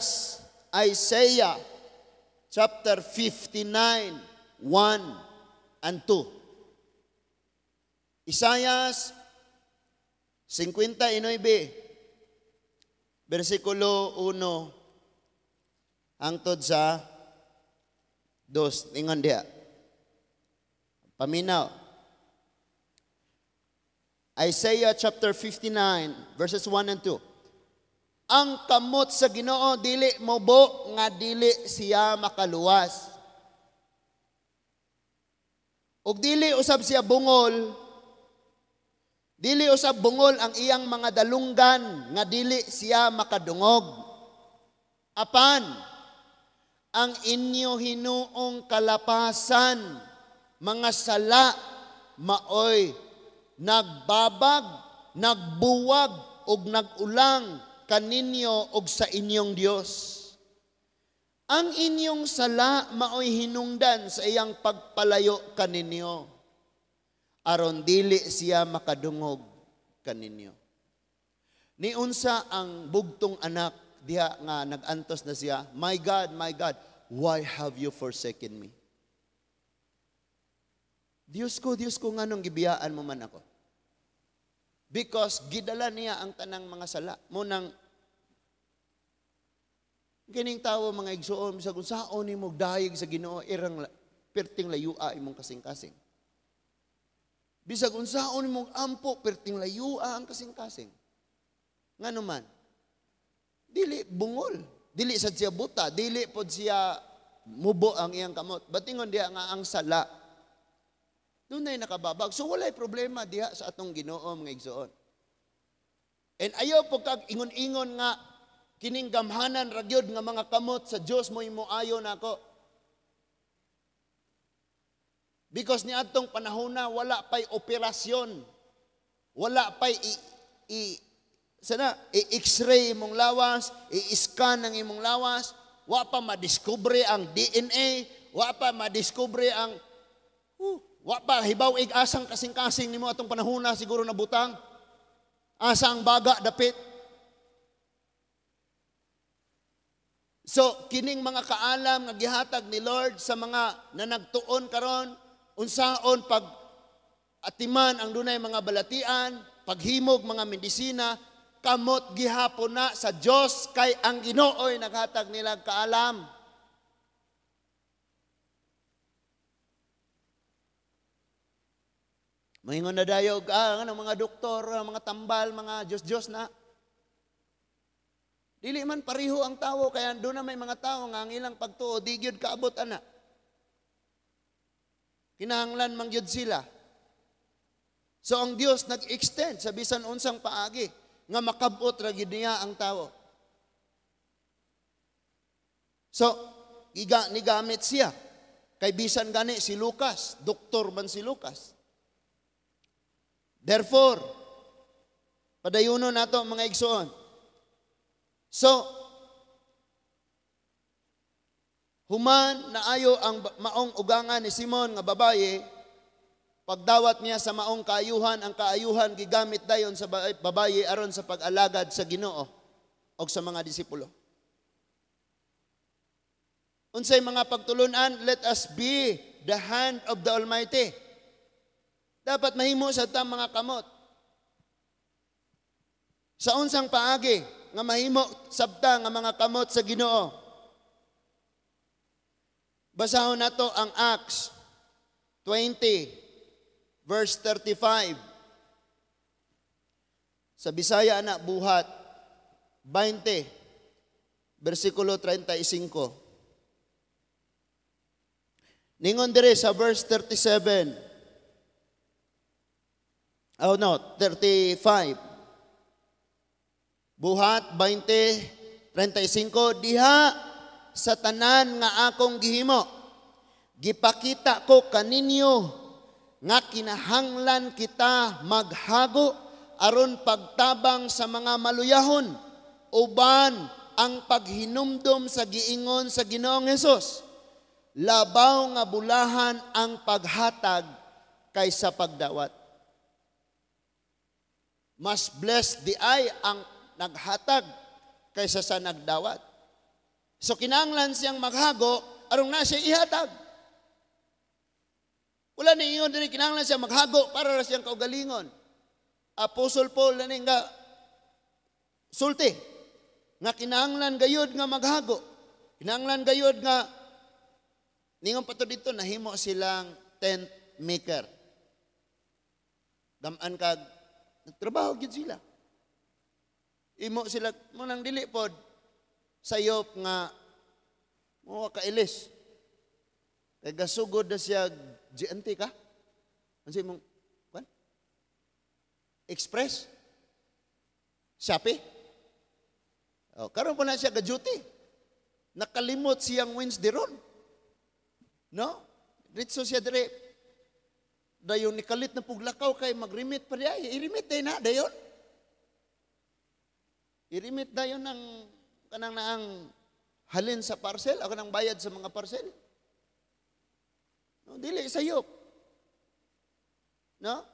chapter 59, 1 and 2. Isaiah 59 versikulo 1 hangtod sa 2. Ingon diha. Paminaw. Isaiah chapter 59 verses 1 and 2. Ang kamot sa Ginoo dili mobo nga dili siya makaluwas. Ug dili usab siya bungol, dili usab bungol ang iyang mga dalunggan nga dili siya makadungog. Apan ang inyo hinuong kalapasan, mga sala, maoy nagbabag, nagbuwag ug nagulang kaninyo og sa inyong Dios. Ang inyong sala maoy hinungdan sa iyang pagpalayo kaninyo, aron dili siya makadungog kaninyo. Niunsa ang bugtong anak diha nga nag-antos na siya, "My God, my God, why have you forsaken me?" Diyos ko, Diyos ko, nganong gibiyaan mo man ako? Because gidala niya ang tanang mga sala. Munang kining tawo, mga igsuon, bisag unsaon nimo dayeg sa Ginoo, irang perting layua imong kasing-kasing. Bisag unsaon imong ampo, perting layua ang kasing-kasing. Ngano man? Dili bungol, dili sad siya buta, dili pod siya mubo ang iyang kamot. Batingon diha nga ang sala dunay nakababag. So walay problema diha sa atong Ginoo, mga igsuon. And ayaw po kag ingon-ingon nga kining gamhanan ra gyud nga mga kamot sa Dios mo imo ayo nako. Because niadtong panahona wala pay operasyon. Wala pay i sana i-x-ray imong lawas, i-scan ang imong lawas, wa pa madiskubre ang DNA, wa pa madiskubre ang wa pa hibaw ig asang kasing-kasing nimo atong panahona siguro na butang. Asa ang baga dapit. So kining mga kaalam nga gihatag ni Lord sa mga nanagtuon karon, unsaon pag atiman ang dunay mga balatian, paghimog mga medisina, kamot gihapon na sa Dios kay ang Ginoo'y naghatag nila kaalam. Maingon na dayog, ano, mga doktor, mga tambal, mga Diyos-Diyos na. Dili man pareho ang tawo, kaya doon na may mga tao nga ang ilang pagtuo, di gyud kaabot ana. Kinahanglan man gyud sila. So ang Dios nag-extend sa bisan unsang paagi nga makabot ra gyud niya ang tawo. So iga nigamit siya. Kay bisan gani si Lucas, doktor man si Lucas. Therefore, padayuno nato mga igsoon. So, human naayo ang maong ugangan ni Simon nga babaye, pagdawat niya sa maong kaayuhan, ang kaayuhan gigamit dayon sa babaye aron sa pag-alagad sa Ginoo og sa mga disipulo. Unsay mga pagtulunan? Let us be the hand of the Almighty. Dapat mahimo sa ta mga kamot. Sa unsang paagi nga mahimo sabta nga mga kamot sa Ginoo? Basahon nato ang Acts 20 verse 35. Sa Bisaya na Buhat 20 versikulo 35. Ningon dire sa verse 37. Oh no, 35. Buhat 20:35, diha sa tanan nga akong gihimo, gipakita ko kaninyo nga kinahanglan kita maghago aron pagtabang sa mga maluyahon, uban ang paghinumdom sa giingon sa Ginoong Hesus. Labaw nga bulahan ang paghatag kaysa pagdawat. Mas blessed di ay ang naghatag kaysa sa nagdawat. So kinahanglan siyang maghago aron na siya ihatag. Wala ni ingon diri kinahanglan siya maghago para ra siyang kaugalingon. Apostle Paul na nga sulti nga kinahanglan gayud nga maghago. Kinahanglan gayud nga ningon pa to dito, nahimo silang tent maker. Gamaan kag nagtrabaho gyud sila. Imo sila mo nang dili pod sayop nga mo kailis. Kay gasugod na siya J&T ka? Ano mong kwan? Express? Shopee? Oh, karon po na siya ga-duty. Nakalimot siyang Wednesday ron. No? Diretso siya dire. Dayon nikalit na puglakaw kay mag-remit pa diay. I-remit day na dayon. I-remit dayon ng kanang naang halin sa parcel o kanang bayad sa mga parcel. No, dili sayop. No?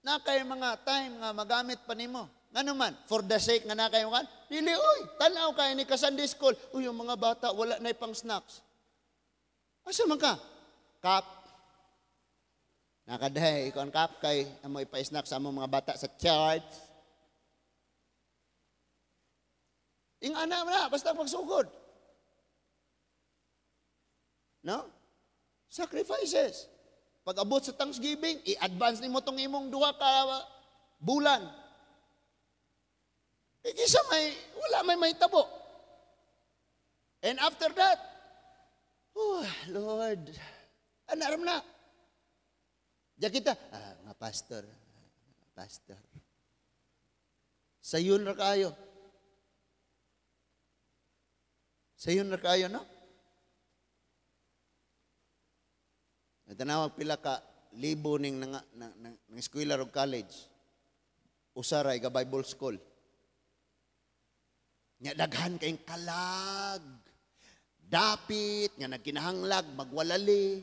Na kay mga time nga magamit pa nimo. Ngano man, for the sake nga na kayo kan, dili oy, tan-aw kay ni ka Sunday school. Uy, yung mga bata wala na pang snacks. Asa man ka? Kap. Nakadahay ikaw ang kap kay amo ipa-snack sa among mga bata sa church. Ing ana na, basta magsugod. No? Sacrifices. Pag abot sa Thanksgiving, i-advance nimo tong imong 2 ka bulan. Eh, kisa may, wala may mahitabo. And after that, oh, Lord, anaram na. Diya kita, mga pastor, pastor. Sayon ra kayo. Sayon ra kayo, no? Tanawag pila ka libo ning nang, nang, nang, nang eskwela og college. Usa ra ga Bible school. Nya daghan kayong kalag. Dapit nga nagkinahanglag magwalali.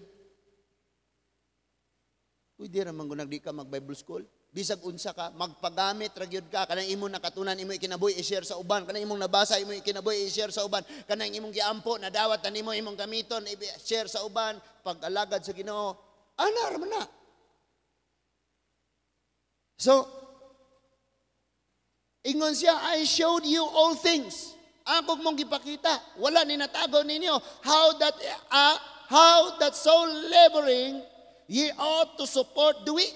Uy, di ra man gunag di ka mag Bible school. Bisag unsa ka, magpagamit ra gyud ka, kanang imong nakatunan imo ikinabuhi i-share sa uban, kanang imong nabasa imo ikinabuhi i-share sa uban, kanang imong giampo nadawat nimo imong gamiton i-share sa uban, pag-alagad sa Ginoo, ana ra man na. So, ingon siya, "I showed you all things." Ako mong gipakita, wala ni natago ninyo how that so laboring ye ought to support the weak.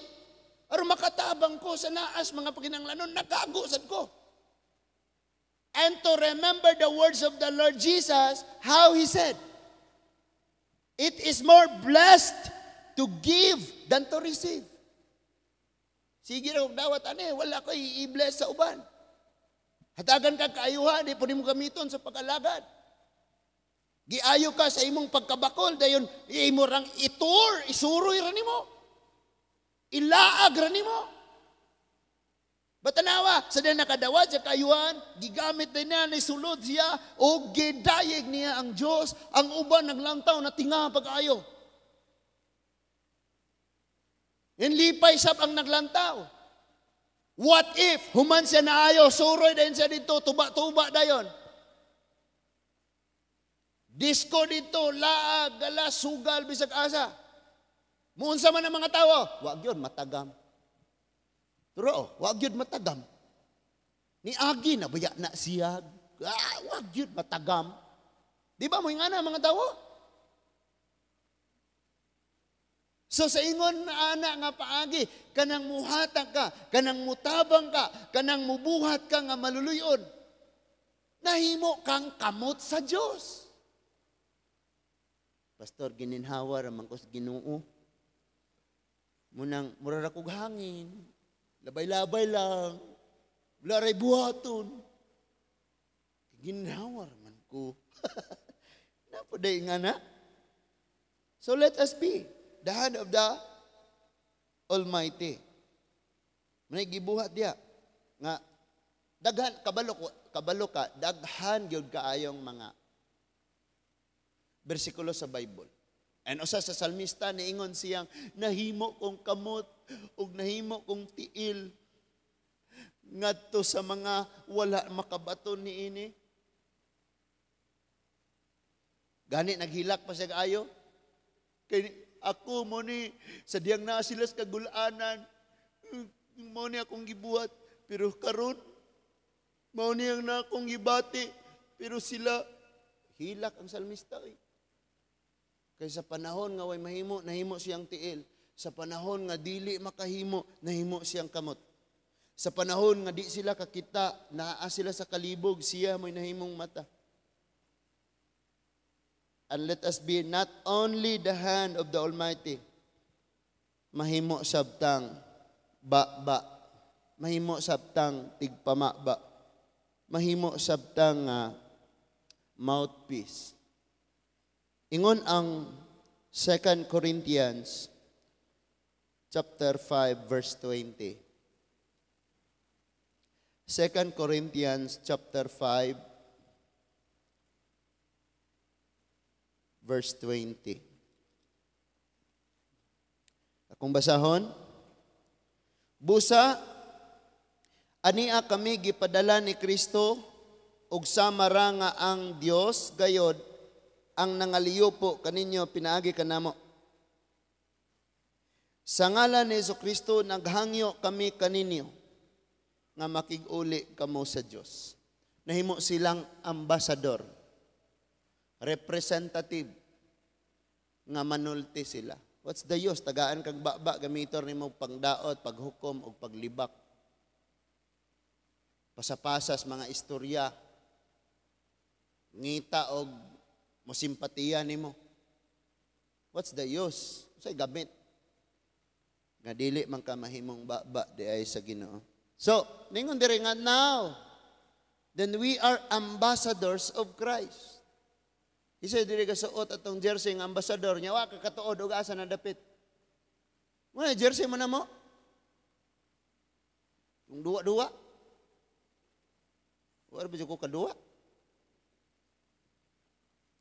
Aron makatabang ko sa naas mga paginanglanon, nagago sad ko. And to remember the words of the Lord Jesus, how He said, "It is more blessed to give than to receive." Sige ra og dawat ani, wala ko i-bless sa uban. Hatagan ka kaayuhan, di po nimo gamiton sa pag-alagad. Giayo ka sa imong pagkabakol, dayon imo rang itur, isuroy ra nimo. Ilaag ra nimo. Batanawa, sa din nakadawat sa kaayuhan, gigamit din niya, ni sulod siya, o gidayeg niya ang Diyos, ang uban naglantaw na tinga pag-ayo. Lipay sab ang naglantaw. What if, human siya naayo, suroy din siya dito, tuba-tuba dayon. Disco dito, laag, gala, sugal, bisag asa. Muunsa man ang mga tao, wag yun, matagam. Pero, wag yun matagam. Ni Agi, nabaya na siya. Ah, wag yun matagam. Di ba mo nga na mga tao? So sa ingon na ana nga paagi, kanang muhatag ka, kanang mutabang ka, kanang mubuhat ka nga maluluyon, nahimo kang kamot sa Dios. Pastor, gininhawa ra man ko sa Ginoo. Munang mura ra kog hangin. Labay-labay lang. Wala ray buhaton. Ginhawa ra man ko. Napuday nga na. So let us be the hand of the Almighty. May gibuhat diya nga daghan kabalo ko, kabalo ka daghan gyud kaayong mga bersikulo sa Bible. And usa sa salmista niingon siyang nahimo kong kamot ug nahimo kong tiil ngadto sa mga wala makabaton niini. Gani naghilak pa siya kaayo. Kay ako mo ni sa diyang naa sila sa kagulanan, Mao ni akong gibuhat, pero karon mao ni ang na akong gibati, pero sila hilak ang salmista eh. Kay sa panahon nga way mahimo, nahimo siyang tiil. Sa panahon nga dili makahimo, nahimo siyang kamot. Sa panahon nga di sila kakita, naa sila sa kalibog, siya mo'y nahimong mata. And let us be not only the hand of the Almighty, mahimo sabtang ba-ba, mahimo sabtang tigpamaba, mahimo sabtang mouthpiece. Ingon ang 2 Corinthians chapter 5 verse 20. 2 Corinthians chapter 5 verse 20. Akong basahon. Busa ania kami gipadala ni Kristo ug sama ra nga ang Dios gayod ang nangaliyopo kaninyo pinaagi kanamo. Sa ngalan ni Jesu-Kristo naghangyo kami kaninyo nga makig-uli kamo sa Dios. Nahimo silang ambasador, representative nga manulti sila. What's the use? Tagaan kag baba, gamiton nimo pangdaot, paghukom ug paglibak. Pasapasas mga istorya. Ngita og mosimpatiya nimo. What's the use? Unsay gamit? Nga dili man ka mahimong baba di ay sa Ginoo. So, ningon diri nga now, then we are ambassadors of Christ. Isa diri ka suot atong jersey ng ambassador niya, wa ka katuod og asa na dapit. Mo na jersey mo na mo. Kung duwa-duwa. Wa ba ko kaduwa?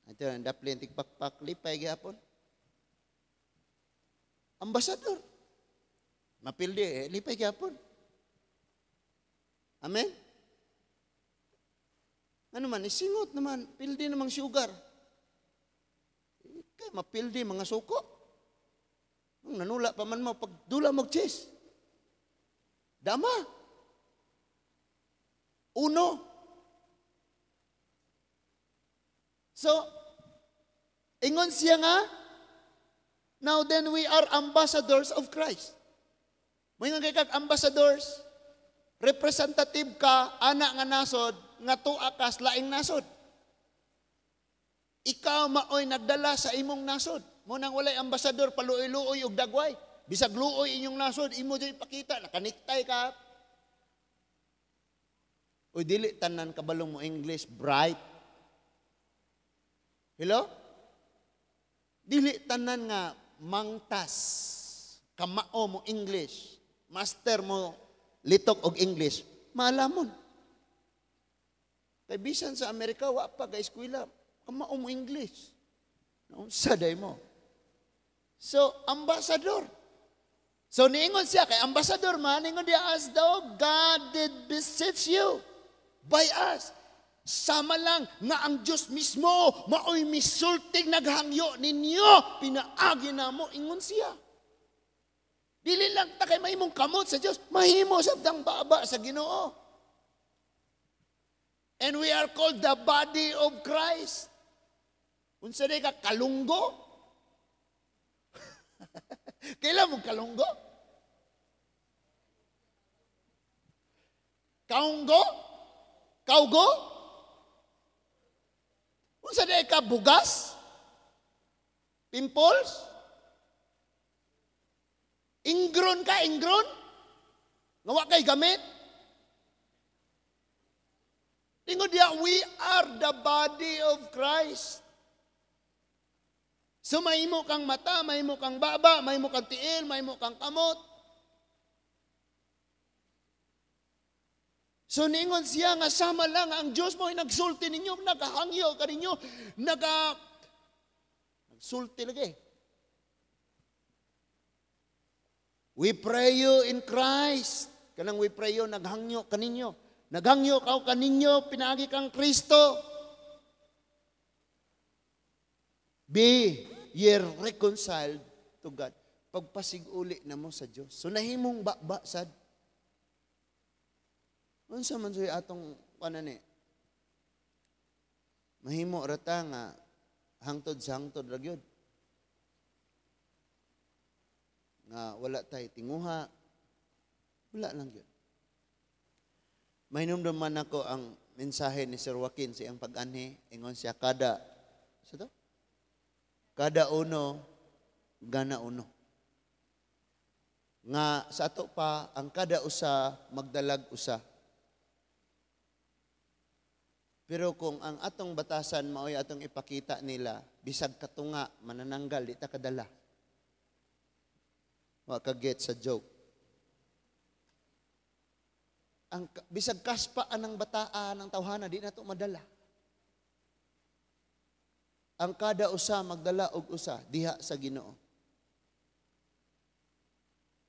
Ato ang daplin tigpakpak lipay gihapon. Ambassador. Mapildi eh, lipay gihapon. Amen? Ano man, isingot naman, pildi namang sugar. Kay mapildi mga suko. Ang nanula pa man mo, pagdula mo cheese. Dama. Uno. So, ingon siya nga, now then we are ambassadors of Christ. Moingon kay kag ambassadors, representative ka, ana nga nasod, nga tuwa kas laing nasod. Ikaw maoy nagdala sa imong nasod. Mo nang walay ambasador, paluoy-luoy og dagway. Bisag luoy inyong nasod, imo jud ipakita, nakaniktay ka. Uy, dili tanan kabalong mo English, bright. Hello? Dili tanan nga mangtas, kamao mo English, master mo litok og English, maalamon. Kay bisan sa Amerika, wa pa ka eskwela, kamao mo English. Naunsa day mo. So, ambassador. So, niingon siya, kay ambassador man, niingon diya, as though God did beseech you by us. Sama lang nga ang Diyos mismo, maoy misulting naghangyo ninyo, pinaagi na mo, ingon siya. Dili lang ta kay mahimong kamot sa Diyos, mahimo sabdang baba sa Ginoo. And we are called the body of Christ. Unsa day ka kalunggo? Kailan mo kalunggo? Kaunggo? Kaugo? Unsa day ka bugas? Pimples? Ingron ka, ingron? Nga wa kay gamit? Tingod diya, we are the body of Christ. So mahimo kang mata, mahimo kang baba, mahimo kang tiil, mahimo kang kamot. So ningon siya nga sama lang ang Diyos mo ay nagsulti ninyo, nagahangyo ka ninyo, nagsulti lagi. We pray you in Christ. Kanang we pray you, naghangyo kaninyo. Naghangyo ka kaninyo, pinaagi kang Kristo. Be ye reconciled to God. Pagpasiguli na mo sa Dios. So nahimong ba sad. Unsa man soy atong kanan ni? Mahimo ra ta nga hangtod sa hangtod ra gyud. Nga wala tay tinguha, wala lang gyud. Mahinumdum man ako ang mensahe ni Sir Joaquin sa iyang pag-anhi, ingon siya kada sa to? Kada uno gana uno. Nga sa ato pa ang kada usa magdalag usa. Pero kung ang atong batasan mao'y atong ipakita nila, bisag katunga manananggal di ta kadala. Wa ka get sa joke. Ang bisag kaspa anang bataan ang tawhana di nato madala. Ang kada usa magdala og usa diha sa Ginoo.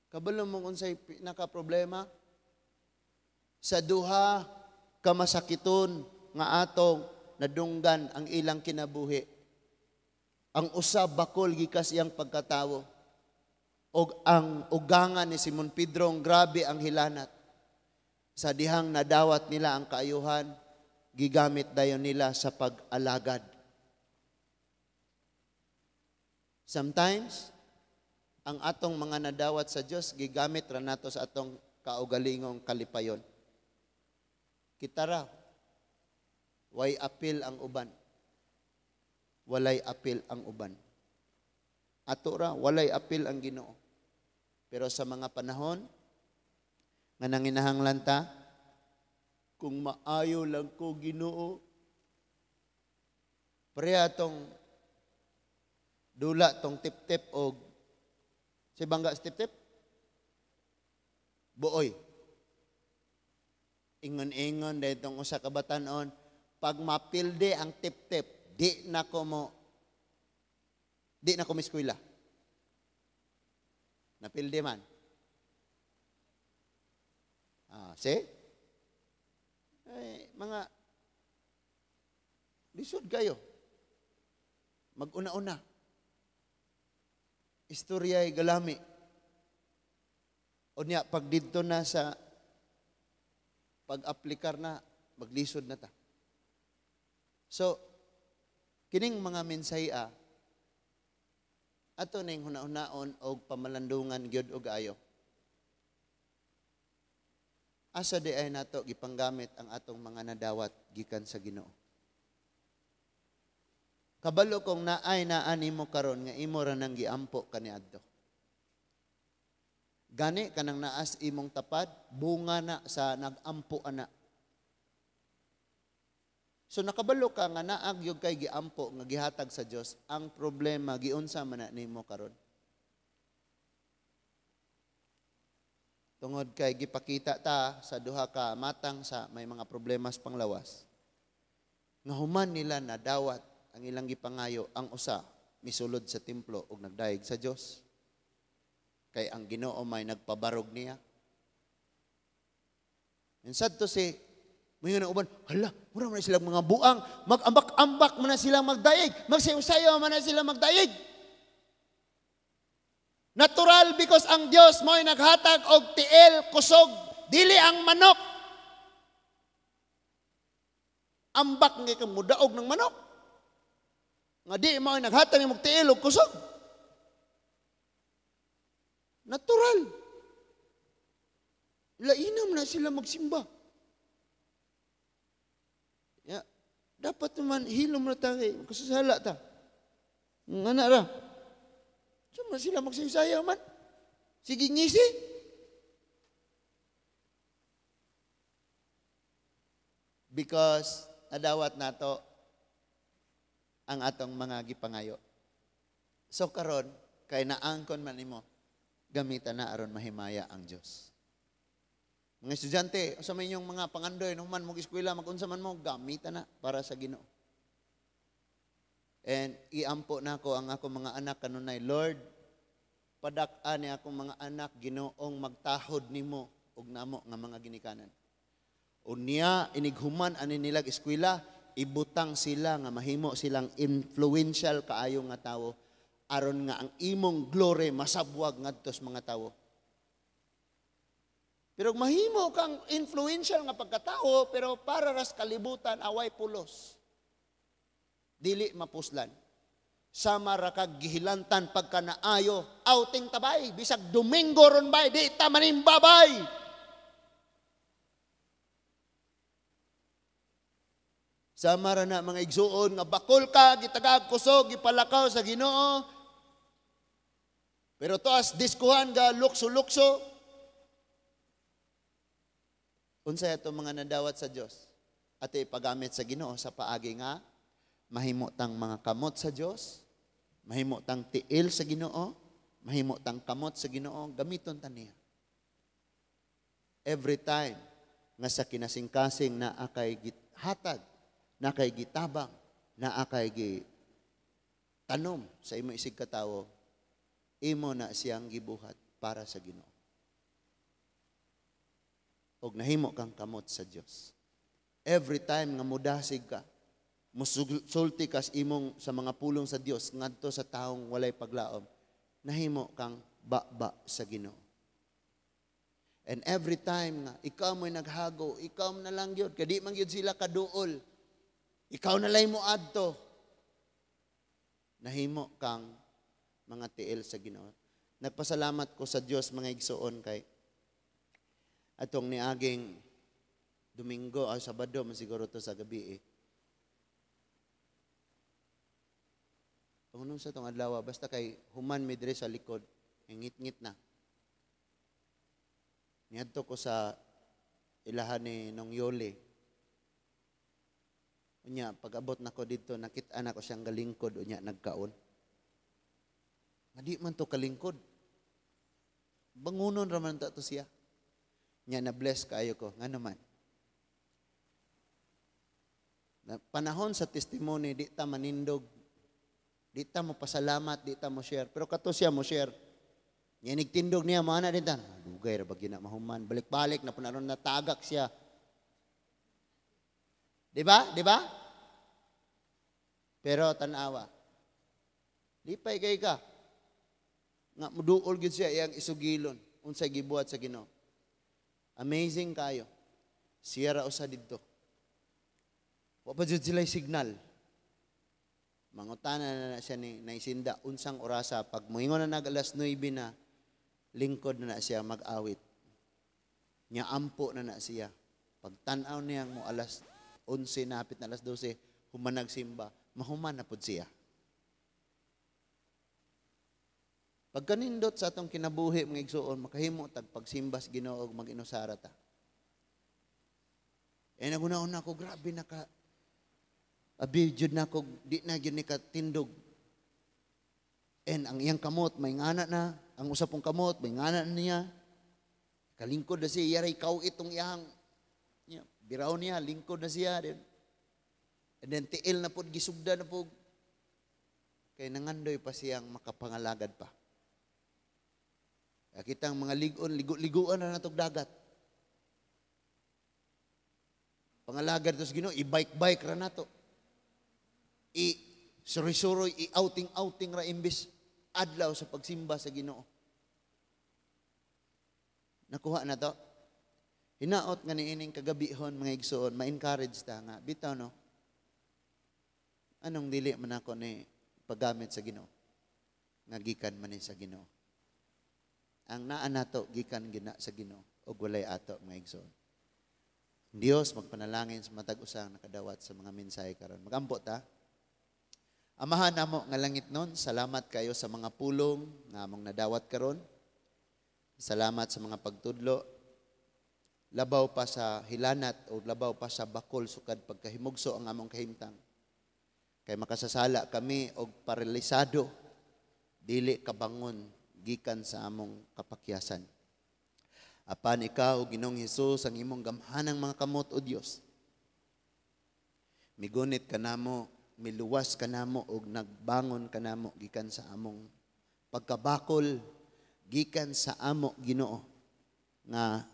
Kabalo mo unsay pinaka problema sa duha ka masakiton nga atong nadunggan ang ilang kinabuhi. Ang usa bakol gikas iyang pagkatawo og ang ugangan ni Simon Pedro grabe ang hilanat. Sa dihang nadawat nila ang kaayuhan, gigamit dayon nila sa pag-alagad. Sometimes, ang atong mga nadawat sa Dios gigamit ra nato sa atong kaugalingong kalipayon. Kita ra, way apil ang uban. Walay apil ang uban. Ato ra, walay apil ang Ginoo. Pero sa mga panahon nga nanginahanglan ta, kung maayo lang ko Ginoo, pareha tong dula tong tip-tip og si bangga sa tip-tip? Buoy. Ingon-ingon dahil itong usa ka batan-on, pag mapilde ang tip-tip, di na ko miskwela. Napilde man. See? Eh, mga lisod kayo. Mag-una-una. Istorya'y galami. O niya, pag didto na sa pag-aplikar na, maglisod na ta. So, kining mga mensaya, ato ning huna-hunaon og pamalandungan gyud og ayo. Asa di ay nato gipanggamit ang atong mga nadawat gikan sa Ginoo. Kabalo kong naay naa nimo karon nga imo ra nang giampo kaniadto. Gani kanang naas imong tapad, bunga na sa nagampo ana. So nakabalo ka nga naag gyud kay giampo nga gihatag sa Dios, ang problema giunsa man na nimo karon. Tungod kay gipakita ta sa duha ka matang sa may mga problema sa panglawas. Nga human nila nadawat ang ilang gipangayo, ang usa misulod sa templo ug nagdayeg sa Dios. Kay ang Ginoo may nagpabarog niya. Insad to si moingon ang uban, hala, mura man na silang mga buang, mag-ambak-ambak man na silang magdayeg, magsayo-sayo man na silang magdayeg. Natural because ang Dios mo'y naghatag og tiil kusog, dili ang manok. Ambak nga kang mudaog ng manok. Nga di mo'y naghatag og tiil og kusog. Natural. Lainam na sila magsimba. Ya, dapat naman hilom na tayo, kasasala ta. Nga na ra. Sama sila magsaysaya man. Sige ngisi. Because nadawat nato ang atong mga gipangayo. So karon kay naangkon man nimo, gamitan na aron mahimaya ang Dios. Mga estudyante, sa may inyong mga pangandoy, nung man mag-eskwela, mag-unsa man mo, gamitan na para sa Ginoo. And iampo na ako ang akong mga anak kanunay, Lord, padak-an ni akong mga anak, Ginoong magtahod nimo og namo nga mga ginikanan. Unya inighuman ani nilag eskwela, ibutang sila nga mahimo silang influential kaayo nga tawo Aron nga ang imong glory masabwag ngadto sa mga tawo. Pero mahimo kang influential nga pagkatao, pero para ras kalibutan, away pulos. Dili mapuslan. Sama ra kag gihilantan pagka naayo, outing tabay, bisag Domingo ron bay, di ta manimbabay. Sama ra na mga igsuon nga bakol ka, gitagag kusog, gipalakaw sa Ginoo. Pero toas diskuhan ga lukso-lukso. Unsay ato mga nadawat sa Dios? Ato ipagamit sa Ginoo sa paagi nga mahimo tang mga kamot sa Dios, mahimo tang tiil sa Ginoo, mahimo tang kamot sa Ginoo, gamiton ta niya. Every time nga sa kinasingkasing na akay hatag, na kay gitabang, na akay gitanom sa imo isig katawo, imo na siyang gibuhat para sa Ginoo. Og nahimo kang kamot sa Dios. Every time nga mudasig ka, musulti ka sa imong sa mga pulong sa Dios ngadto sa taong walay paglaom, nahimo kang baba sa Ginoo. And every time nga ikaw mo'y naghago, ikaw na lang gyud, kay di man gyud sila kaduol. Ikaw na lay mo adto. Nahimo kang mga tiil sa Ginoo. Nagpasalamat ko sa Dios mga igsuon kay atong niaging Domingo o Sabado man siguro to sa gabi eh. Pangunon sa tong adlaw basta kay human mi diri sa likod, ngit-ngit na. Niadto ko sa ilahan ni Nong Yoli. Unya pag-abot nako didto nakit-an nako siyang galingkod unya nagkaon. Nga di man to kalingkod. Bangunon ra man ta to siya. Nya na bless kaayo ko ngano man. Na panahon sa testimony di ta manindog. Di ta mo pasalamat, di ta mo share. Pero kato siya mo share. Nya nigtindog niya mo ana din ta. Dugay ra ba gina mahuman. Balik-balik na punaron natagak siya. Di ba? Di ba? Pero tan-awa. Lipay kay ka. Nga muduol gid siya iyang isugilon unsay gibuhat sa Ginoo. Amazing kayo. Siya ra usa didto. Wa pa jud sila signal. Mangutana na siya ni naisinda unsang orasa pag moingon na nag alas 9 na lingkod na siya mag-awit. Nya ampo na siya. Pagtan-aw niya mo alas 11 na hapit na alas 12 human nagsimba, mahuman na pud siya. Pagkanindot sa atong kinabuhi mga igsuon, makahimo tag pagsimba sa Ginoo og mag-inusara ta. Eh naguna-una ko grabe naka abi jud na ko di na gyud ni katindog. En ang iyang kamot may ngana na, ang usa pong kamot may ngana na niya. Kalingkod na siya, iyaray kaw itong iyang niya, biraw niya, lingkod na siya. And then tiil na pod gisugda na pod. Kay nangandoy pa siyang makapangalagad pa. Kitang mga ligon, ligo-liguan na natog dagat. Pangalagad to sa Ginoo, i-bike-bike ra nato. I-suroy-suroy, i-outing-outing ra imbis adlaw sa pagsimba sa Ginoo. Nakuha na to. Hinaot nga niining kagabihon mga igsoon, ma-encourage ta nga bitaw no. Anong dili man ako ni paggamit sa Ginoo? Nga gikan man ni sa Ginoo. Ang naa nato gikan gina sa Ginoo ug walay ato mga igsoon. Dios magpanalangin sa matag usa nakadawat sa mga mensahe karon. Magampo ta. Amahan namo nga langit nun, salamat kayo sa mga pulong nga among nadawat karon. Salamat sa mga pagtudlo. Labaw pa sa hilanat o labaw pa sa bakol sukad pagkahimugso ang among kahimtang. Kay makasasala kami og paralisado, dili kabangon gikan sa among kapakyasan. Apan ikaw, Ginoong Hesus, ang imong gamhanang mga kamot o Dios. Migunit kanamo, miluwas kanamo og nagbangon kanamo gikan sa among pagkabakol, gikan sa amo Ginoo nga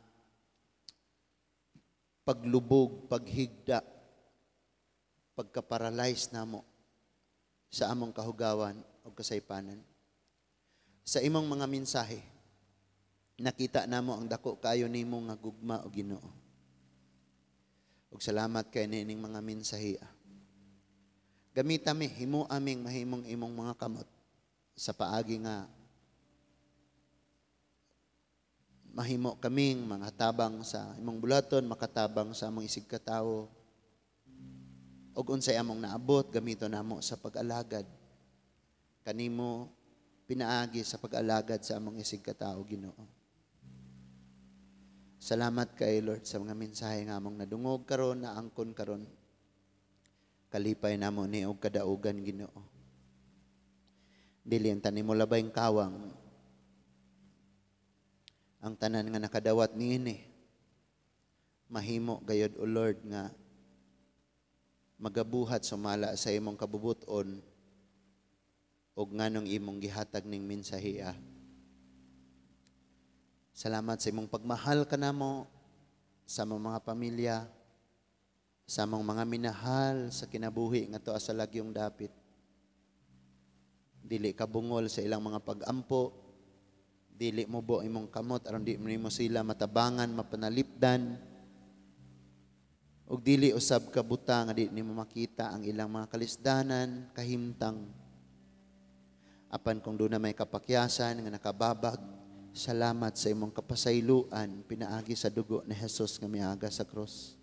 paglubog, paghigda, pagkaparalyze namo sa among kahugawan. ug kasaypanan. Sa imong mga mensahe, nakita namo ang dako kaayo nimo nga gugma, o Ginoo. Ug salamat kay niining mga mensahe. Gamita mi, himo aming mahimong imong mga kamot sa paagi nga mahimo kaming mga tabang sa imong bulaton, makatabang sa among isigkatawo. Ug unsay among naabot, gamito namo sa pag-alagad kanimo, pinaagi sa pag-alagad sa among isigkatawo, Ginoo. Salamat kay Lord sa mga mensahe nga among nadungog karon, naangkon karon. Kalipay namo ni og kadaugan, Ginoo. Dili ang nimo labayng kawang, ang tanan nga nakadawat niini mahimo gayod, O Lord, nga magabuhat sumala sa imong kabubuton ug nganong imong gihatag ning mensahiya. Salamat sa imong pagmahal kanamo, sa among mga pamilya, sa among mga minahal sa kinabuhi nga tuwa sa lagyong dapit. Dili ka bungol sa ilang mga pag-ampo, dili mubo imong kamot aron di mo sila matabangan, mapanalipdan, ug dili usab ka buta nga di nimo makita ang ilang mga kalisdanan, kahimtang. Apan kung duna may kapakyasan nga nakababag, salamat sa imong kapasayloan pinaagi sa dugo ni Jesus nga miaga sa krus.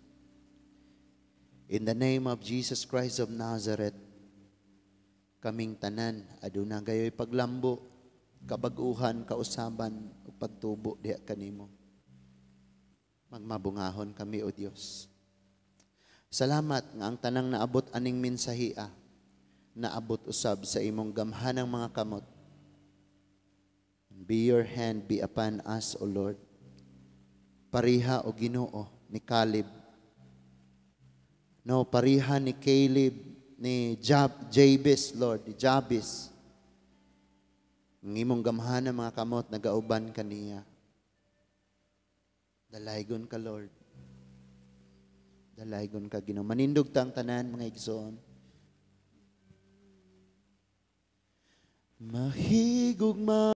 In the name of Jesus Christ of Nazareth, kaming tanan aduna gayoy paglambo, kabag-uhan, kausaban ug pagtubo diha kanimo. Magmabungahon kami, O Dios. Salamat nga ang tanang naabot aning mensahia, naabot usab sa imong gamhanang mga kamot. Be your hand be upon us, O Lord. Pariha, o Ginoo, ni Caleb. No, pariha ni Caleb, ni Jabez, Lord, ni Jabez. Ang imong gamhanang mga kamot nagauban kaniya. Dalaygon ka, Lord. Dalaygon ka, Ginoo. Manindog tang tanan, mga igsoon. Mahigugma.